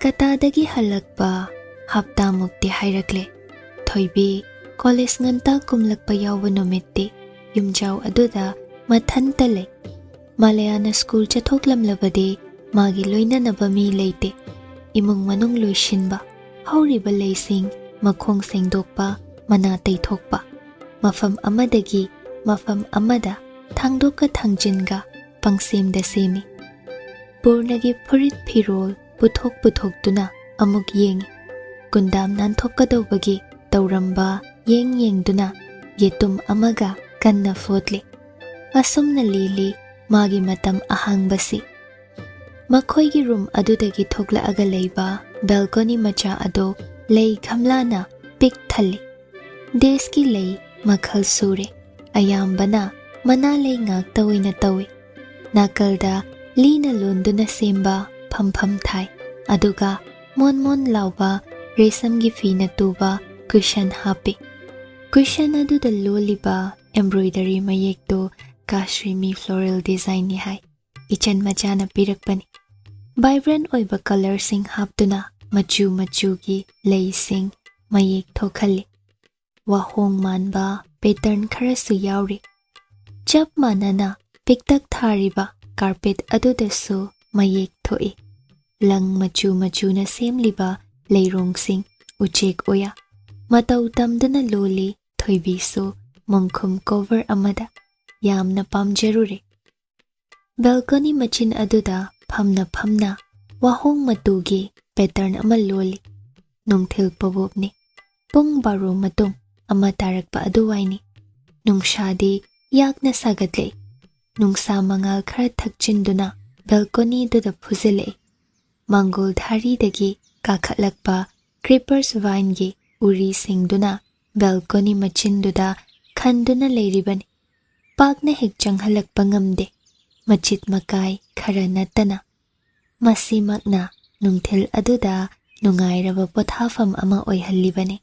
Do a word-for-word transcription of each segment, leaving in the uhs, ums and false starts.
ꯀꯇꯥꯗꯒꯤ ꯍꯜꯂꯛꯄ ꯍꯞꯇꯥꯃꯨꯛꯇꯤ ꯍꯥꯏꯔꯛꯂꯦ꯫ ꯊꯣꯏꯕꯤ ꯀꯣꯂꯦꯖ ꯉꯟꯇꯥ ꯀꯨꯝꯂꯛꯄ ꯌꯥꯎꯕ ꯅꯨꯃꯤꯠꯇꯤ ꯌꯨꯝꯖꯥꯎ ꯑꯗꯨꯗ ꯃꯊꯟꯇ ꯂꯩ꯫ ꯃꯥꯂꯌꯥꯅ ꯁ꯭ꯀꯨꯜ ꯆꯠꯊꯣꯛꯂꯝꯂꯕꯗꯤ ꯃꯥꯒꯤ ꯂꯣꯏꯅꯅꯕ ꯃꯤ ꯂꯩꯇꯦ꯫ ꯏꯃꯨꯡ ꯃꯅꯨꯡ ꯂꯣꯏꯁꯤꯟꯕ, ꯍꯧꯔꯤꯕ ꯂꯩꯁꯤꯡ ꯃꯈꯣꯡ ꯁꯦꯡꯗꯣꯛꯄ, ꯃꯅꯥ ꯇꯩꯊꯣꯛꯄ, ꯃꯐꯝ ꯑꯃꯗꯒꯤ ꯃꯐꯝ ꯑꯃꯗ ꯊꯥꯡꯗꯣꯛꯀ ꯊꯥꯡꯖꯤꯟꯒ ꯄꯪꯁꯦꯝꯗ ꯁꯦꯝꯃꯤ꯫ ꯄꯨꯔꯅꯒꯤ ꯐꯨꯔꯤꯠ ꯐꯤꯔꯣꯜ ꯄꯨꯊꯣꯛ ꯄꯨꯊꯣꯛꯇꯨꯅ ꯑꯃꯨꯛ ꯌꯦꯡꯉꯤ꯫ ꯒꯨꯟꯗꯥꯝ ꯅꯥꯟꯊꯣꯛꯀꯗꯧꯕꯒꯤ ꯇꯧꯔꯝꯕ ꯌꯦꯡ ꯌꯦꯡꯗꯨꯅ ꯌꯦꯇꯨꯝ ꯑꯃꯒ ꯀꯟꯅ ꯐꯣꯠꯂꯤ꯫ ꯑꯁꯨꯝꯅ ꯂꯦꯜꯂꯤ ꯃꯥꯒꯤ ꯃꯇꯝ ꯑꯍꯥꯡꯕꯁꯤ꯫ ꯃꯈꯣꯏꯒꯤ ꯔꯨꯝ ꯑꯗꯨꯗꯒꯤ ꯊꯣꯛꯂꯛꯑꯒ ꯂꯩꯕ ꯕꯦꯜꯀꯣꯅꯤ ꯃꯆꯥ ꯑꯗꯨ ꯂꯩ ꯒꯝꯂꯥꯅ ꯄꯤꯛ ꯊꯜꯂꯤ꯫ ꯗꯦꯁꯀꯤ ꯂꯩ ꯃꯈꯜ ꯁꯨꯔꯦ꯫ ꯑꯌꯥꯝꯕꯅ ꯃꯅꯥ ꯂꯩ ꯉꯥꯛꯇ ꯑꯣꯏꯅ ꯇꯧꯏ꯫ ꯅꯥꯀꯜꯗ ꯂꯤꯅ ꯂꯣꯟꯗꯨꯅ ꯁꯦꯝꯕ ꯐꯝꯐꯝ ꯊꯥꯏ, ꯑꯗꯨꯒ ꯃꯣꯟ ꯃꯣꯟ ꯂꯥꯎꯕ ꯔꯦꯁꯝꯒꯤ ꯐꯤꯅ ꯇꯨꯕ ꯀꯨꯁꯟ ꯍꯥꯞꯄꯤ꯫ ꯀꯨꯁꯟ ꯑꯗꯨꯗ ꯂꯣꯜꯂꯤꯕ ꯑꯦꯝꯕ꯭ꯔꯣꯏꯗꯔꯤ ꯃꯌꯦꯛꯇꯨ ꯀꯥꯁ꯭ꯔꯤꯃꯤ ꯐ꯭ꯂꯣꯔꯦꯜ ꯗꯤꯖꯥꯏꯟꯅꯤ ꯍꯥꯏ꯫ ꯏꯆꯟ ꯃꯆꯥꯅ ꯄꯤꯔꯛꯄꯅꯤ꯫ ꯚꯥꯏꯕ꯭ꯔꯦꯟ ꯑꯣꯏꯕ ꯀꯂꯔꯁꯤꯡ ꯍꯥꯞꯇꯨꯅ ꯃꯆꯨ ꯃꯆꯨꯒꯤ ꯂꯩꯁꯤꯡ ꯃꯌꯦꯛ ꯊꯣꯛꯍꯜꯂꯤ꯫ ꯋꯥꯍꯣꯡ ꯃꯥꯟꯕ ꯄꯦꯇꯔꯟ ꯈꯔꯁꯨ ꯌꯥꯎꯔꯤ꯫ ꯆꯞ ꯃꯥꯟꯅꯅ ꯄꯤꯛꯇꯛ ꯊꯥꯔꯤꯕ ꯀꯥꯔꯄꯦꯠ ꯑꯗꯨꯗꯁꯨ ꯃꯌꯦꯛ ꯊꯣꯛꯏ꯫ ꯂꯪ ꯃꯆꯨ ꯃꯆꯨꯅ ꯁꯦꯝꯂꯤꯕ ꯂꯩꯔꯣꯡꯁꯤꯡ ꯎꯆꯦꯛ ꯑꯣꯌꯥ ꯃꯇꯧ ꯇꯝꯗꯨꯅ ꯂꯣꯜꯂꯤ꯫ ꯊꯣꯏꯕꯤꯁꯨ ꯃꯣꯡꯈꯨꯝ ꯀꯣꯚꯔ ꯑꯃꯗ ꯌꯥꯝꯅ ꯄꯥꯝꯖꯔꯨꯔꯦ꯫ ꯕꯦꯜꯀꯣꯅꯤ ꯃꯆꯤꯟ ꯑꯗꯨꯗ ꯐꯝꯅ ꯐꯝꯅ ꯋꯥꯍꯣꯡ ꯃꯇꯨꯒꯤ ꯄꯦꯇꯔꯟ ꯑꯃ ꯂꯣꯜꯂꯤ꯫ ꯅꯨꯡꯊꯤꯜ ꯄꯣꯕꯣꯞꯅꯤ꯫ ꯄꯨꯡ ꯕꯥꯔꯣ ꯃꯇꯨꯡ ꯑꯃ ꯇꯥꯔꯛꯄ ꯑꯗꯨꯋꯥꯏꯅꯤ꯫ ꯅꯨꯡꯁꯥꯗꯤ ꯌꯥꯛꯅ ꯁꯥꯒꯠꯂꯛꯏ꯫ ꯅꯨꯡꯁꯥ ꯃꯉꯥꯜ ꯈꯔ ꯊꯛꯆꯤꯟꯗꯨꯅ ꯕꯦꯜꯀꯣꯅꯤꯗꯨꯗ ꯐꯨꯖꯤꯜꯂꯛꯏ꯫ ꯃꯥꯡꯒꯣꯜ ꯙꯥꯔꯤꯗꯒꯤ ꯀꯥꯈꯠꯂꯛꯄ ꯀ꯭ꯔꯤꯄꯔꯁ ꯚꯥꯏꯟꯒꯤ ꯎꯔꯤꯁꯤꯡꯗꯨꯅ ꯕꯦꯜꯀꯣꯅꯤ ꯃꯆꯤꯟꯗꯨꯗ ꯈꯟꯗꯨꯅ ꯂꯩꯔꯤꯕꯅꯤ꯫ ꯄꯥꯛꯅ ꯍꯦꯛ ꯆꯪꯍꯜꯂꯛꯄ ꯉꯝꯗꯦ, ꯃꯆꯤꯠ ꯃꯀꯥꯏ ꯈꯔ ꯅꯠꯇꯅ꯫ ꯃꯁꯤꯃꯛꯅ ꯅꯨꯡꯊꯤꯜ ꯑꯗꯨꯗ ꯅꯨꯡꯉꯥꯏꯔꯕ ꯄꯣꯊꯥꯐꯝ ꯑꯃ ꯑꯣꯏꯍꯜꯂꯤꯕꯅꯤ꯫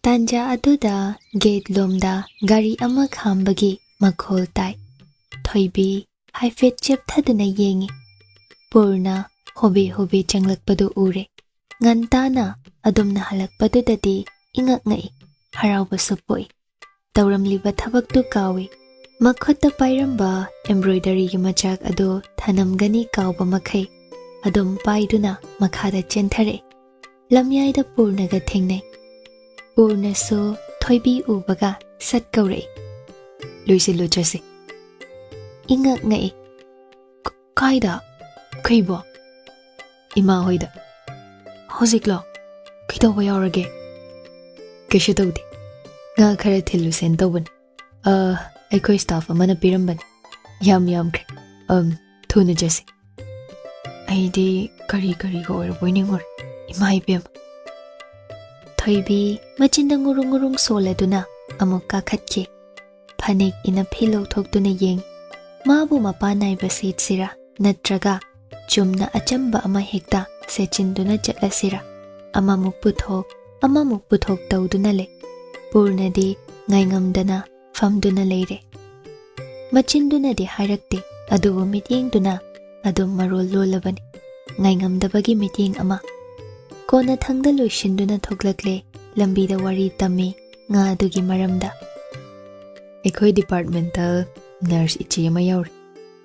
ꯇꯥꯟꯖꯥ ꯑꯗꯨꯗ ꯒꯦꯠ ꯂꯣꯝꯗ ꯒꯥꯔꯤ ꯑꯃ ꯈꯥꯝꯕꯒꯤ ꯃꯈꯣꯜ ꯇꯥꯏ꯫ ꯊꯣꯏꯕꯤ ꯍꯥꯏꯐꯦꯠ ꯆꯦꯞꯊꯗꯨꯅ ꯌꯦꯡꯉꯤ꯫ ꯄꯨꯔꯅ ꯍꯣꯕꯦ ꯍꯣꯕꯦ ꯆꯪꯂꯛꯄꯗꯨ ꯎꯔꯦ꯫ ꯉꯟꯇꯥꯅ ꯑꯗꯨꯝꯅ ꯍꯜꯂꯛꯄꯗꯨꯗꯗꯤ ꯏꯉꯛ ꯉꯛꯏ, ꯍꯔꯥꯎꯕꯁꯨ ꯄꯣꯛꯏ꯫ ꯇꯧꯔꯝꯂꯤꯕ ꯊꯕꯛꯇꯨ ꯀꯥꯎꯏ꯫ ꯃꯈꯨꯠꯇ ꯄꯥꯏꯔꯝꯕ embroideryꯒꯤ ꯃꯆꯥꯛ ꯑꯗꯨ ꯊꯅꯝꯒꯅꯤ ꯀꯥꯎꯕ ꯃꯈꯩ ꯑꯗꯨꯝ ꯄꯥꯏꯗꯨꯅ ꯃꯈꯥꯗ ꯆꯦꯟꯊꯔꯛꯏ꯫ ꯂꯝꯌꯥꯏꯗ ꯄꯨꯔꯅꯒ ꯊꯦꯡꯅꯩ꯫ ꯄꯨꯔꯅꯁꯨ ꯊꯣꯏꯕꯤ ꯎꯕꯒ ꯁꯠ ꯀꯧꯔꯛꯏ, "ꯂꯣꯏꯁꯤꯜꯂꯨ ꯆꯠꯁꯤ꯫" ꯏꯉꯛ ꯉꯛꯏ꯫ "ꯀ-, ꯀꯥꯏꯗ? ꯀꯩꯕꯣ?" "ꯏꯃꯥ ꯍꯣꯏꯗ꯫" "ꯍꯧꯖꯤꯛꯂꯣ? ꯀꯩꯗꯧꯕ ꯌꯥꯎꯔꯒꯦ?" "ꯀꯩꯁꯨ ꯇꯧꯗꯦ꯫ ꯉꯥ ꯈꯔ ꯊꯤꯜꯂꯨꯁꯦꯅ ꯇꯧꯕꯅꯤ꯫ ꯑ, ꯑꯩꯈꯣꯏ staff ꯑꯃꯅ ꯄꯤꯔꯝꯕꯅꯤ꯫ ꯌꯥꯝ ꯌꯥꯝꯈ꯭ꯔꯦ꯫ ꯑꯝ, ꯊꯨꯅ ꯆꯠꯁꯤ꯫" ꯑꯩꯗꯤ ꯀꯔꯤ ꯀꯔꯤꯒ ꯑꯣꯏꯔꯕꯣꯏ ꯅꯤꯡꯉꯨꯔꯦ꯫ ꯏꯃꯥ ꯏꯕꯦꯝꯃ! ꯊꯣꯏꯕꯤ ꯃꯆꯤꯟꯗ ꯉꯨꯔꯨꯡ ꯉꯨꯔꯨꯡ ꯁꯣꯜꯂꯗꯨꯅ ꯑꯃꯨꯛ ꯀꯥꯈꯠꯈꯤ꯫ ꯐꯅꯦꯛ ꯏꯅꯐꯤ ꯂꯧꯊꯣꯛꯇꯨꯅ ꯌꯦꯡ꯫ ꯃꯥꯕꯨ ꯃꯄꯥꯟ ꯅꯥꯏꯕ ꯁꯦꯠꯁꯤꯔꯥ ꯅꯠꯇ꯭ꯔꯒ ꯆꯨꯝꯅ ꯑꯆꯝꯕ ꯑꯃ ꯍꯦꯛꯇ ꯁꯦꯠꯆꯤꯟꯗꯨꯅ ꯆꯠꯂꯁꯤꯔꯥ? ꯑꯃꯃꯨꯛ ꯄꯨꯊꯣꯛ, ꯑꯃꯃꯨꯛ ꯄꯨꯊꯣꯛ ꯇꯧꯗꯨꯅ ꯂꯩ꯫ ꯄꯨꯔꯅꯗꯤ ꯉꯥꯏꯉꯝꯗꯅ ꯐꯝꯗꯨꯅ ꯂꯩꯔꯦ꯫ ꯃꯆꯤꯟꯗꯨꯅꯗꯤ ꯍꯥꯏꯔꯛꯇꯦ, ꯑꯗꯨꯕꯨ ꯃꯤꯠꯌꯦꯡꯗꯨꯅ ꯑꯗꯨꯝ ꯃꯔꯣꯜ ꯂꯣꯜꯂꯕꯅꯤ꯫ ꯉꯥꯏꯉꯝꯗꯕꯒꯤ ꯃꯤꯠꯌꯦꯡ ꯑꯃ꯫ ꯀꯣꯟꯅꯊꯪꯗ ꯂꯣꯏꯁꯤꯟꯗꯨꯅ ꯊꯣꯛꯂꯛꯂꯦ ꯂꯝꯕꯤꯗ ꯋꯥꯔꯤ ꯇꯝꯃꯤ ꯉꯥ ꯑꯗꯨꯒꯤ ꯃꯔꯝꯗ꯫ "ꯑꯩꯈꯣꯏ departmentꯇ nurse ꯏꯆꯦ ꯑꯃ ꯌꯥꯎꯔꯤ꯫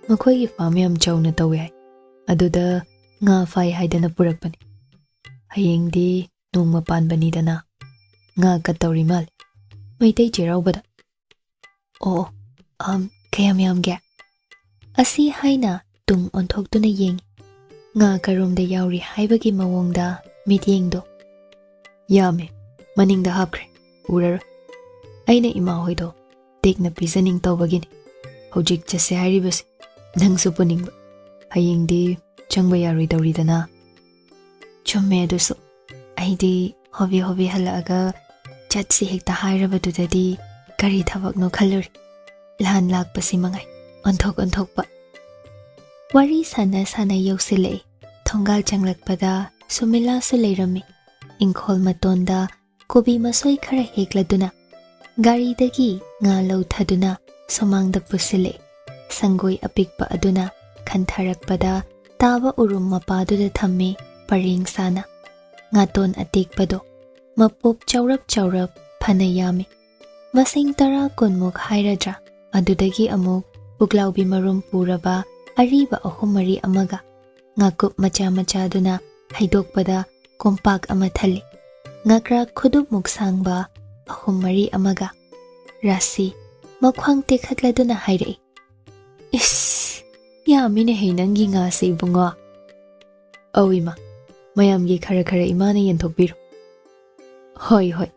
ꯃꯈꯣꯏꯒꯤ farm ꯌꯥꯝ ꯆꯥꯎꯅ ꯇꯧꯋꯦ ꯍꯥꯏ꯫ ꯑꯗꯨꯗ ꯉꯥ ꯐꯥꯏ ꯍꯥꯏꯗꯅ ꯄꯨꯔꯛꯄꯅꯤ꯫ ꯍꯌꯦꯡꯗꯤ ꯅꯣꯡꯃ ꯄꯥꯟꯕꯅꯤꯗꯅ꯫ ꯉꯥ ꯀꯠꯇꯧꯔꯤ ꯃꯥꯜꯂꯤ꯫ ꯃꯩꯇꯩ ꯆꯩꯔꯥꯎꯕꯗ꯫" "ꯑꯣ, ꯑꯝ, ꯀꯌꯥꯝ ꯌꯥꯝꯒꯦ?" ꯑꯁꯤ ꯍꯥꯏꯅ ꯇꯨꯡ ꯑꯣꯟꯊꯣꯛꯇꯨꯅ ꯌꯦꯡꯏ꯫ ꯉꯥ ꯀꯔꯣꯝꯗ ꯌꯥꯎꯔꯤ ꯍꯥꯏꯕꯒꯤ ꯃꯑꯣꯡꯗ ꯃꯤꯠꯌꯦꯡꯗꯣ꯫ "ꯌꯥꯝꯃꯦ, ꯃꯅꯤꯡꯗ ꯍꯥꯞꯈ꯭ꯔꯦ, ꯎꯔꯔꯣꯏ꯫ ꯑꯩꯅ ꯏꯃꯥ ꯍꯣꯏꯗꯣ ꯇꯦꯛꯅ ꯄꯤꯖꯅꯤꯡ ꯇꯧꯕꯒꯤꯅꯤ ꯍꯧꯖꯤꯛ ꯆꯠꯁꯦ ꯍꯥꯏꯔꯤꯕꯁꯦ꯫ ꯅꯪꯁꯨ ꯄꯨꯅꯤꯡꯕ꯫ ꯍꯌꯦꯡꯗꯤ ꯆꯪꯕ ꯌꯥꯔꯣꯏꯗꯧꯔꯤꯗꯅ꯫" "ꯆꯨꯝꯃꯦ ꯑꯗꯨꯁꯨ꯫ ꯑꯩꯗꯤ ꯍꯣꯕꯦ ꯍꯣꯕꯦ ꯍꯜꯂꯛꯑꯒ ꯆꯠꯁꯤ ꯍꯦꯛꯇ ꯍꯥꯏꯔꯕꯗꯨꯗꯗꯤ ꯀꯔꯤ ꯊꯕꯛꯅꯣ ꯈꯜꯂꯨꯔꯦ꯫ ꯂꯥꯟ ꯂꯥꯛꯄꯁꯤ ꯃꯉꯥꯏ, ꯑꯣꯟꯊꯣꯛ ꯑꯣꯟꯊꯣꯛꯄ꯫" ꯋꯥꯔꯤ ꯁꯥꯟꯅ ꯁꯥꯟꯅ ꯌꯧꯁꯤꯜꯂꯛꯏ꯫ ꯊꯣꯡꯒꯥꯜ ꯆꯪꯂꯛꯄꯗ ꯁꯨꯃꯤꯂꯥꯁꯨ ꯂꯩꯔꯝꯃꯤ꯫ ꯏꯪꯈꯣꯜ ꯃꯇꯣꯟꯗ ꯀꯣꯕꯤ ꯃꯁꯣꯏ ꯈꯔ ꯍꯦꯛꯂꯗꯨꯅ ꯒꯥꯔꯤꯗꯒꯤ ꯉꯥ ꯂꯧꯊꯗꯨꯅ ꯁꯨꯃꯥꯡꯗ ꯄꯨꯁꯤꯜꯂꯛꯏ꯫ ꯁꯪꯒꯣꯏ ꯑꯄꯤꯛꯄ ꯑꯗꯨꯅ ꯈꯟꯊꯔꯛꯄꯗ ꯇꯥꯕ ꯎꯔꯨꯝ ꯃꯄꯥꯗꯨꯗ ꯊꯝꯃꯤ ꯄꯔꯦꯡ ꯁꯥꯅ꯫ ꯉꯥꯇꯣꯟ ꯑꯇꯦꯛꯄꯗꯣ ꯃꯄꯣꯞ ꯆꯥꯎꯔꯞ ꯆꯥꯎꯔꯞ ꯐꯅ ꯌꯥꯝꯃꯤ꯫ ꯃꯁꯤꯡ ꯇꯔꯥ ꯀꯨꯟꯃꯨꯛ ꯍꯥꯏꯔꯗ꯭ꯔꯥ, ꯑꯗꯨꯗꯒꯤ ꯑꯃꯨꯛ ꯄꯨꯛꯂꯥꯎꯕꯤ ꯃꯔꯨꯝ ꯄꯨꯔꯕ ꯑꯔꯤꯕ ꯑꯍꯨꯝ ꯃꯔꯤ ꯑꯃꯒ꯫ ꯉꯥꯀꯨꯞ ꯃꯆꯥ ꯃꯆꯥꯗꯨꯅ ꯍꯩꯗꯣꯛꯄꯗ ꯀꯣꯝꯄꯥꯛ ꯑꯃ ꯊꯜꯂꯤ꯫ ꯉꯀ꯭ꯔꯥ ꯈꯨꯗꯨꯞꯃꯨꯛ ꯁꯥꯡꯕ ꯑꯍꯨꯝ ꯃꯔꯤ ꯑꯃꯒ꯫ ꯔꯥꯁꯤ ꯃꯈ꯭ꯋꯥꯡ ꯇꯦꯛꯈꯠꯂꯗꯨꯅ ꯍꯥꯏꯔꯛꯏ, "ꯏꯁ, ꯌꯥꯝꯃꯤꯅꯦꯍꯦ ꯅꯪꯒꯤ ꯉꯥꯁꯦ, ꯏꯕꯨꯡꯉꯣ꯫" "ꯑꯧ ꯏꯃꯥ, ꯃꯌꯥꯝꯒꯤ ꯈꯔ ꯈꯔ ꯏꯃꯥꯅ ꯌꯦꯟꯊꯣꯛꯄꯤꯔꯣ꯫" "ꯍꯣꯏ, ꯍꯣꯏ꯫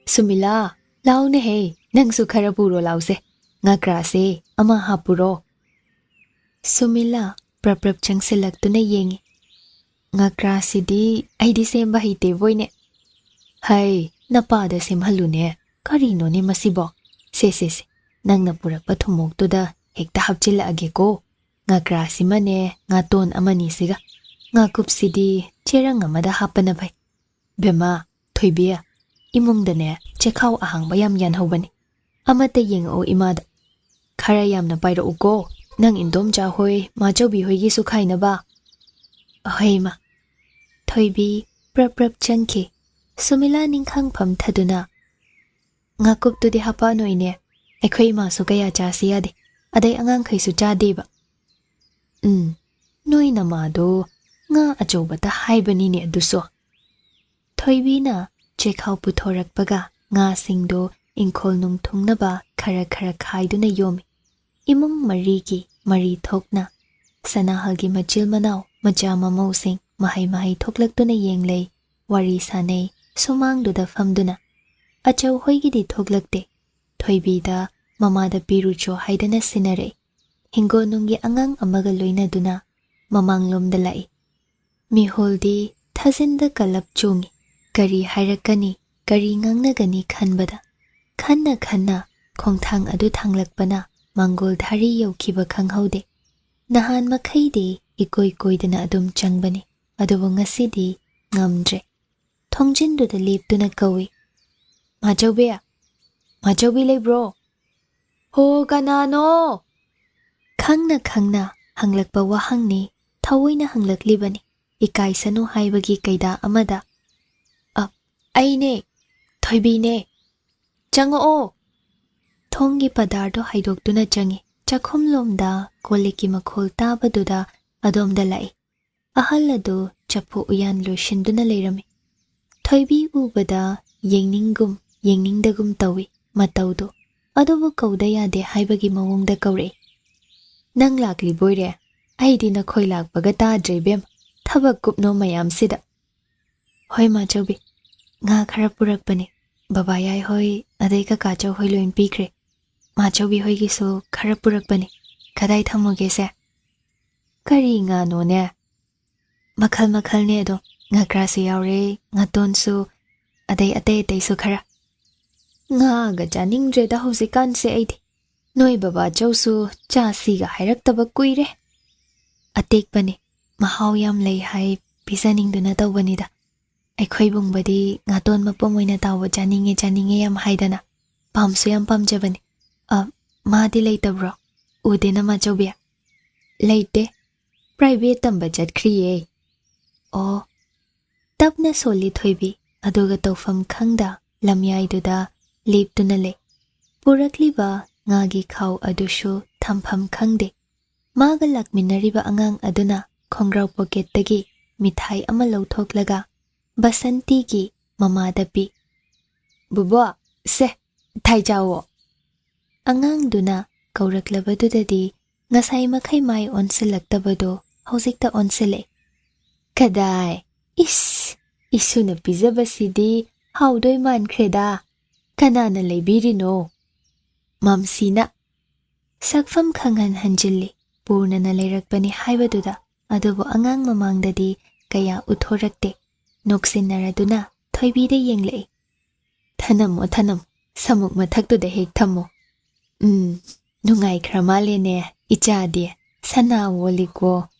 ꯁꯨꯃꯤꯂꯥ, ꯂꯥꯎꯅꯦꯍꯦ, ꯅꯪꯁꯨ ꯈꯔ ꯄꯨꯔꯣ ꯂꯥꯎꯁꯦ꯫ ꯉꯀ꯭ꯔꯥꯁꯦ ꯑꯃ ꯍꯥꯞꯄꯨꯔꯣ꯫" ꯁꯨꯃꯤꯂꯥ ꯄ꯭ꯔꯞ ꯄ꯭ꯔꯞ ꯆꯪꯁꯤꯜꯂꯛꯇꯨꯅ ꯌꯦꯡꯉꯤ꯫ "ꯉꯀ꯭ꯔꯥꯁꯤꯗꯤ ꯑꯩꯗꯤ ꯁꯦꯝꯕ ꯍꯩꯇꯦꯕꯣꯏꯅꯦ꯫" "ꯍꯩ, ꯅꯄꯥꯗ ꯁꯦꯝꯍꯜꯂꯨꯅꯦ꯫ ꯀꯔꯤꯅꯣꯅꯦ ꯃꯁꯤꯕꯣ? ꯁꯦ, ꯁꯦ, ꯁꯦ, ꯅꯪꯅ ꯄꯨꯔꯛꯄ ꯊꯨꯝꯃꯣꯛꯇꯨꯗ ꯍꯦꯛꯇ ꯍꯥꯞꯆꯤꯜꯂꯛꯑꯒꯦꯀꯣ꯫ ꯉꯀ꯭ꯔꯥꯁꯤꯃꯅꯦ, ꯉꯥꯇꯣꯟ ꯑꯃꯅꯤꯁꯤꯒ꯫ ꯉꯥꯀꯨꯞꯁꯤꯗꯤ ꯆꯦꯔꯪ ꯑꯃꯗ ꯍꯥꯞꯄꯅ ꯐꯩ꯫ ꯕꯦꯝꯃ, ꯊꯣꯏꯕꯤ, ꯏꯃꯨꯡꯗꯅꯦ ꯆꯦꯈꯥꯎ ꯑꯍꯥꯡꯕ ꯌꯥꯝ ꯌꯥꯟꯍꯧꯕꯅꯤ꯫ ꯑꯃꯠꯇ ꯌꯦꯡꯉꯛꯑꯣ ꯏꯃꯥꯗ꯫ ꯈꯔ ꯌꯥꯝꯅ ꯄꯥꯏꯔꯛꯎꯀꯣ, ꯅꯪ ꯏꯟꯗꯣꯝꯆꯥ ꯍꯣꯏ, ꯃꯥꯆꯧꯕꯤ ꯍꯣꯏꯒꯤꯁꯨ ꯈꯥꯏꯅꯕ꯫" "ꯍꯣꯏ ꯏꯃꯥ꯫" ꯊꯣꯏꯕꯤ ꯄ꯭ꯔꯞ ꯄ꯭ꯔꯞ ꯆꯪꯈꯤ꯫ ꯁꯨꯃꯤꯂꯥ ꯅꯤꯡꯈꯥꯡ ꯐꯝꯊꯗꯨꯅ, "ꯉꯥꯀꯨꯞꯇꯨꯗꯤ ꯍꯥꯄꯛꯑꯅꯨ ꯏꯅꯦ, ꯑꯩꯈꯣꯏ ꯏꯃꯥꯁꯨ ꯀꯌꯥ ꯆꯥꯁꯤ ꯌꯥꯗꯦ, ꯑꯗꯩ ꯑꯉꯥꯡꯈꯩꯁꯨ ꯆꯥꯗꯦꯕ꯫" "ꯎꯝ, ꯅꯣꯏ ꯅꯃꯥꯗꯣ ꯉꯥ ꯑꯆꯧꯕꯇ ꯍꯥꯏꯕꯅꯤꯅꯦ ꯑꯗꯨꯁꯨ꯫" ꯊꯣꯏꯕꯤꯅ ꯆꯦꯈꯥꯎ ꯄꯨꯊꯣꯔꯛꯄꯒ ꯉꯥꯁꯤꯡꯗꯣ ꯏꯪꯈꯣꯜ ꯅꯨꯡ ꯊꯨꯡꯅꯕ ꯈꯔ ꯈꯔ ꯈꯥꯏꯗꯨꯅ ꯌꯣꯝꯃꯤ꯫ ꯏꯃꯨꯡ ꯃꯔꯤꯒꯤ ꯃꯔꯤ ꯊꯣꯛꯅ ꯁꯅꯥꯍꯜꯒꯤ ꯃꯆꯤꯜ ꯃꯅꯥꯎ ꯃꯆꯥ ꯃꯃꯧꯁꯤꯡ ꯃꯍꯩ ꯃꯍꯩ ꯊꯣꯛꯂꯛꯇꯨꯅ ꯌꯦꯡꯂꯩ, ꯋꯥꯔꯤ ꯁꯥꯅꯩ, ꯁꯨꯃꯥꯡꯗꯨꯗ ꯐꯝꯗꯨꯅ꯫ ꯑꯆꯧ ꯍꯣꯏꯒꯤꯗꯤ ꯊꯣꯛꯂꯛꯇꯦ꯫ ꯊꯣꯏꯕꯤꯗ ꯃꯃꯥꯗ ꯄꯤꯔꯨꯆꯣ ꯍꯥꯏꯗꯅ ꯁꯤꯟꯅꯔꯛꯏ꯫ ꯍꯤꯡꯒꯣꯜꯅꯨꯡꯒꯤ ꯑꯉꯥꯡ ꯑꯃꯒ ꯂꯣꯏꯅꯗꯨꯅ ꯃꯃꯥꯡꯂꯣꯝꯗ ꯂꯥꯛꯏ꯫ ꯃꯤꯍꯨꯜꯗꯤ ꯊꯥꯖꯤꯟꯗ ꯀꯜꯂꯞ ꯆꯣꯡꯉꯤ꯫ ꯀꯔꯤ ꯍꯥꯏꯔꯛꯀꯅꯤ, ꯀꯔꯤ ꯉꯥꯡꯅꯒꯅꯤ ꯈꯟꯕꯗ ꯈꯟꯅ ꯈꯟꯅ ꯈꯣꯡꯊꯥꯡ ꯑꯗꯨ ꯊꯥꯡꯂꯛꯄꯅ ꯃꯥꯡꯒꯣꯜ ꯙꯥꯔꯤ ꯌꯧꯈꯤꯕ ꯈꯪꯍꯧꯗꯦ꯫ ꯅꯍꯥꯟ ꯃꯈꯩꯗꯤ ꯏꯀꯣꯏ ꯀꯣꯏꯗꯅ ꯑꯗꯨꯝ ꯆꯪꯕꯅꯤ, ꯑꯗꯨꯕꯨ ꯉꯁꯤꯗꯤ ꯉꯝꯗ꯭ꯔꯦ꯫ ꯊꯣꯡꯖꯤꯟꯗꯨꯗ ꯂꯦꯞꯇꯨꯅ ꯀꯧꯏ, "ꯃꯥꯆꯧꯕꯤ, ꯃꯥꯆꯧꯕꯤ ꯂꯩꯕ꯭ꯔꯣ?" "ꯍꯣ, ꯀꯅꯥꯅꯣ?" ꯈꯪꯅ ꯈꯪꯅ ꯍꯪꯂꯛꯄ ꯋꯥꯍꯪꯅꯤ ꯊꯑꯣꯏꯅ ꯍꯪꯂꯛꯂꯤꯕꯅꯤ, ꯏꯀꯥꯏꯁꯅꯨ ꯍꯥꯏꯕꯒꯤ ꯀꯩꯗꯥ ꯑꯃꯗ꯫ "ꯑ, ꯑꯩꯅꯦ, ꯊꯣꯏꯕꯤꯅꯦ꯫ ꯆꯪꯉꯛꯑꯣ!" ꯊꯣꯡꯒꯤ ꯄꯗꯥꯔꯗꯣ ꯍꯥꯏꯗꯣꯛꯇꯨꯅ ꯆꯪꯉꯤ꯫ ꯆꯥꯛꯈꯨꯝꯂꯣꯝꯗ ꯀꯣꯜ ꯂꯤꯛꯀꯤ ꯃꯈꯣꯜ ꯇꯥꯕꯗꯨꯗ ꯑꯗꯣꯝꯗ ꯂꯥꯛꯏ꯫ ꯑꯍꯜ ꯑꯗꯨ ꯆꯐꯨ ꯎꯌꯥꯟ ꯂꯣꯏꯁꯤꯟꯗꯨꯅ ꯂꯩꯔꯝꯃꯤ꯫ ꯊꯣꯏꯕꯤ ꯎꯕꯗ ꯌꯦꯡꯅꯤꯡꯒꯨꯝ ꯌꯦꯡꯅꯤꯡꯗꯒꯨꯝ ꯇꯧꯏ ꯃꯇꯧꯗꯨ, ꯑꯗꯨꯕꯨ ꯀꯧꯗ ꯌꯥꯗꯦ ꯍꯥꯏꯕꯒꯤ ꯃꯑꯣꯡꯗ ꯀꯧꯔꯛꯏ꯫ "ꯅꯪ ꯂꯥꯛꯂꯤꯕꯣꯏꯔꯦ? ꯑꯩꯗꯤ ꯅꯈꯣꯏ ꯂꯥꯛꯄꯒ ꯇꯥꯗ꯭ꯔꯦ ꯏꯕꯦꯝ, ꯊꯕꯛ ꯀꯨꯞꯅꯣ ꯃꯌꯥꯝꯁꯤꯗ꯫" "ꯍꯣꯏ ꯃꯥꯆꯧꯕꯤ, ꯉꯥ ꯈꯔ ꯄꯨꯔꯛꯄꯅꯦ꯫ ꯕꯕꯥ ꯌꯥꯏ ꯍꯣꯏ ꯑꯗꯩ ꯀꯀꯥꯆꯧ ꯍꯣꯏ ꯂꯣꯏ ꯄꯤꯈ꯭ꯔꯦ꯫ ꯃꯥꯆꯧꯕꯤ ꯍꯣꯏꯒꯤꯁꯨ ꯈꯔ ꯄꯨꯔꯛꯄꯅꯦ꯫ ꯀꯗꯥꯏ ꯊꯝꯃꯨꯒꯦꯁꯦ?" "ꯀꯔꯤ ꯉꯥꯅꯣꯅꯦ?" "ꯃꯈꯜ ꯃꯈꯜꯅꯦ ꯑꯗꯣ, ꯉꯥꯀ꯭ꯔꯥꯁꯨ ꯌꯥꯎꯔꯦ, ꯉꯥꯇꯣꯟꯁꯨ, ꯑꯗꯩ ꯑꯇꯩ ꯑꯇꯩꯁꯨ ꯈꯔ꯫" "ꯉꯥꯒ ꯆꯥꯅꯤꯡꯗ꯭ꯔꯦꯗ ꯍꯧꯖꯤꯛꯀꯥꯟꯁꯦ ꯑꯩꯗꯤ꯫ ꯅꯣꯏ ꯕꯕꯥꯆꯧꯁꯨ ꯆꯥꯁꯤꯒ ꯍꯥꯏꯔꯛꯇꯕ ꯀꯨꯏꯔꯦ꯫" "ꯑꯇꯦꯛꯄꯅꯦ, ꯃꯍꯥꯎ ꯌꯥꯝ ꯂꯩ ꯍꯥꯏ, ꯄꯤꯖꯅꯤꯡꯗꯨꯅ ꯇꯧꯕꯅꯤꯗ꯫ ꯑꯩꯈꯣꯏ ꯕꯨꯡꯕꯗꯤ ꯉꯥꯇꯣꯟ ꯃꯄꯨꯝ ꯑꯣꯏꯅ ꯇꯥꯎꯕ ꯆꯥꯅꯤꯡꯉꯦ ꯆꯥꯅꯤꯡꯉꯦ ꯌꯥꯝ ꯍꯥꯏꯗꯅ, ꯄꯥꯝꯁꯨ ꯌꯥꯝ ꯄꯥꯝꯖꯕꯅꯤ꯫ ꯑ, ꯃꯥꯗꯤ ꯂꯩꯇꯕ꯭ꯔꯣ? ꯎꯗꯦꯅ ꯃꯥꯆꯧꯕꯤ?" "ꯂꯩꯇꯦ, ꯄ꯭ꯔꯥꯏꯚꯦꯠ ꯇꯝꯕ ꯆꯠꯈ꯭ꯔꯤꯌꯦ꯫" "ꯑꯣ꯫" ꯇꯞꯅ ꯁꯣꯜꯂꯤ ꯊꯣꯏꯕꯤ, ꯑꯗꯨꯒ ꯇꯧꯐꯝ ꯈꯪꯗ ꯂꯝꯌꯥꯏꯗꯨꯗ ꯂꯦꯞꯇꯨꯅ ꯂꯩ꯫ ꯄꯨꯔꯛꯂꯤꯕ ꯉꯥꯒꯤ ꯈꯥꯎ ꯑꯗꯨꯁꯨ ꯊꯝꯐꯝ ꯈꯪꯗꯦ꯫ ꯃꯥꯒ ꯂꯥꯛꯃꯤꯟꯅꯔꯤꯕ ꯑꯉꯥꯡ ꯑꯗꯨꯅ ꯈꯣꯡꯒ꯭ꯔꯥꯎ ꯄꯣꯀꯦꯠꯇꯒꯤ ꯃꯤꯊꯥꯏ ꯑꯃ ꯂꯧꯊꯣꯛꯂꯒ ꯕꯁꯟꯇꯤꯒꯤ ꯃꯃꯥꯗ ꯄꯤ꯫ "ꯕꯨꯕꯣꯛ, ꯁꯦ, ꯃꯤꯊꯥꯏ ꯆꯥꯎꯑꯣ꯫" ꯑꯉꯥꯡꯗꯨꯅ ꯀꯧꯔꯛꯂꯕꯗꯨꯗꯗꯤ ꯉꯁꯥꯏ ꯃꯈꯩ ꯃꯥꯏ ꯑꯣꯟꯁꯤꯜꯂꯛꯇꯕꯗꯣ ꯍꯧꯖꯤꯛꯇ ꯑꯣꯟꯁꯤꯜꯂꯛꯏ꯫ "ꯀꯗꯥꯏ? ꯏꯁ, ꯏꯁꯨꯅ ꯄꯤꯖꯕꯁꯤꯗꯤ ꯍꯥꯎꯗꯣꯏ ꯃꯥꯟꯈ꯭ꯔꯦꯗ꯫ ꯀꯅꯥꯅ ꯂꯩꯕꯤꯔꯤꯅꯣ?" "ꯃꯝꯁꯤꯅ꯫" ꯁꯛꯐꯝ ꯈꯪꯍꯟ ꯍꯟꯖꯤꯜꯂꯤ꯫ ꯄꯨꯔꯅꯅ ꯂꯩꯔꯛꯄꯅꯤ ꯍꯥꯏꯕꯗꯨꯗ, ꯑꯗꯨꯕꯨ ꯑꯉꯥꯡ ꯃꯃꯥꯡꯗꯗꯤ ꯀꯌꯥ ꯎꯠꯊꯣꯔꯛꯇꯦ꯫ ꯅꯣꯛꯁꯤꯟꯅꯔꯗꯨꯅ ꯊꯣꯏꯕꯤꯗ ꯌꯦꯡꯂꯛꯏ꯫ "ꯊꯅꯝꯃꯣ, ꯊꯅꯝꯃꯣ, ꯁꯃꯨꯛ ꯃꯊꯛꯇꯨꯗ ꯍꯦꯛ ꯊꯝꯃꯣ꯫ ꯎꯝ, ꯅꯨꯡꯉꯥꯏꯈ꯭ꯔ ꯃꯥꯜꯂꯦꯅꯦ ꯏꯆꯥꯗꯤ꯫ ꯁꯅꯥ ꯑꯣꯜꯂꯤꯀꯣ,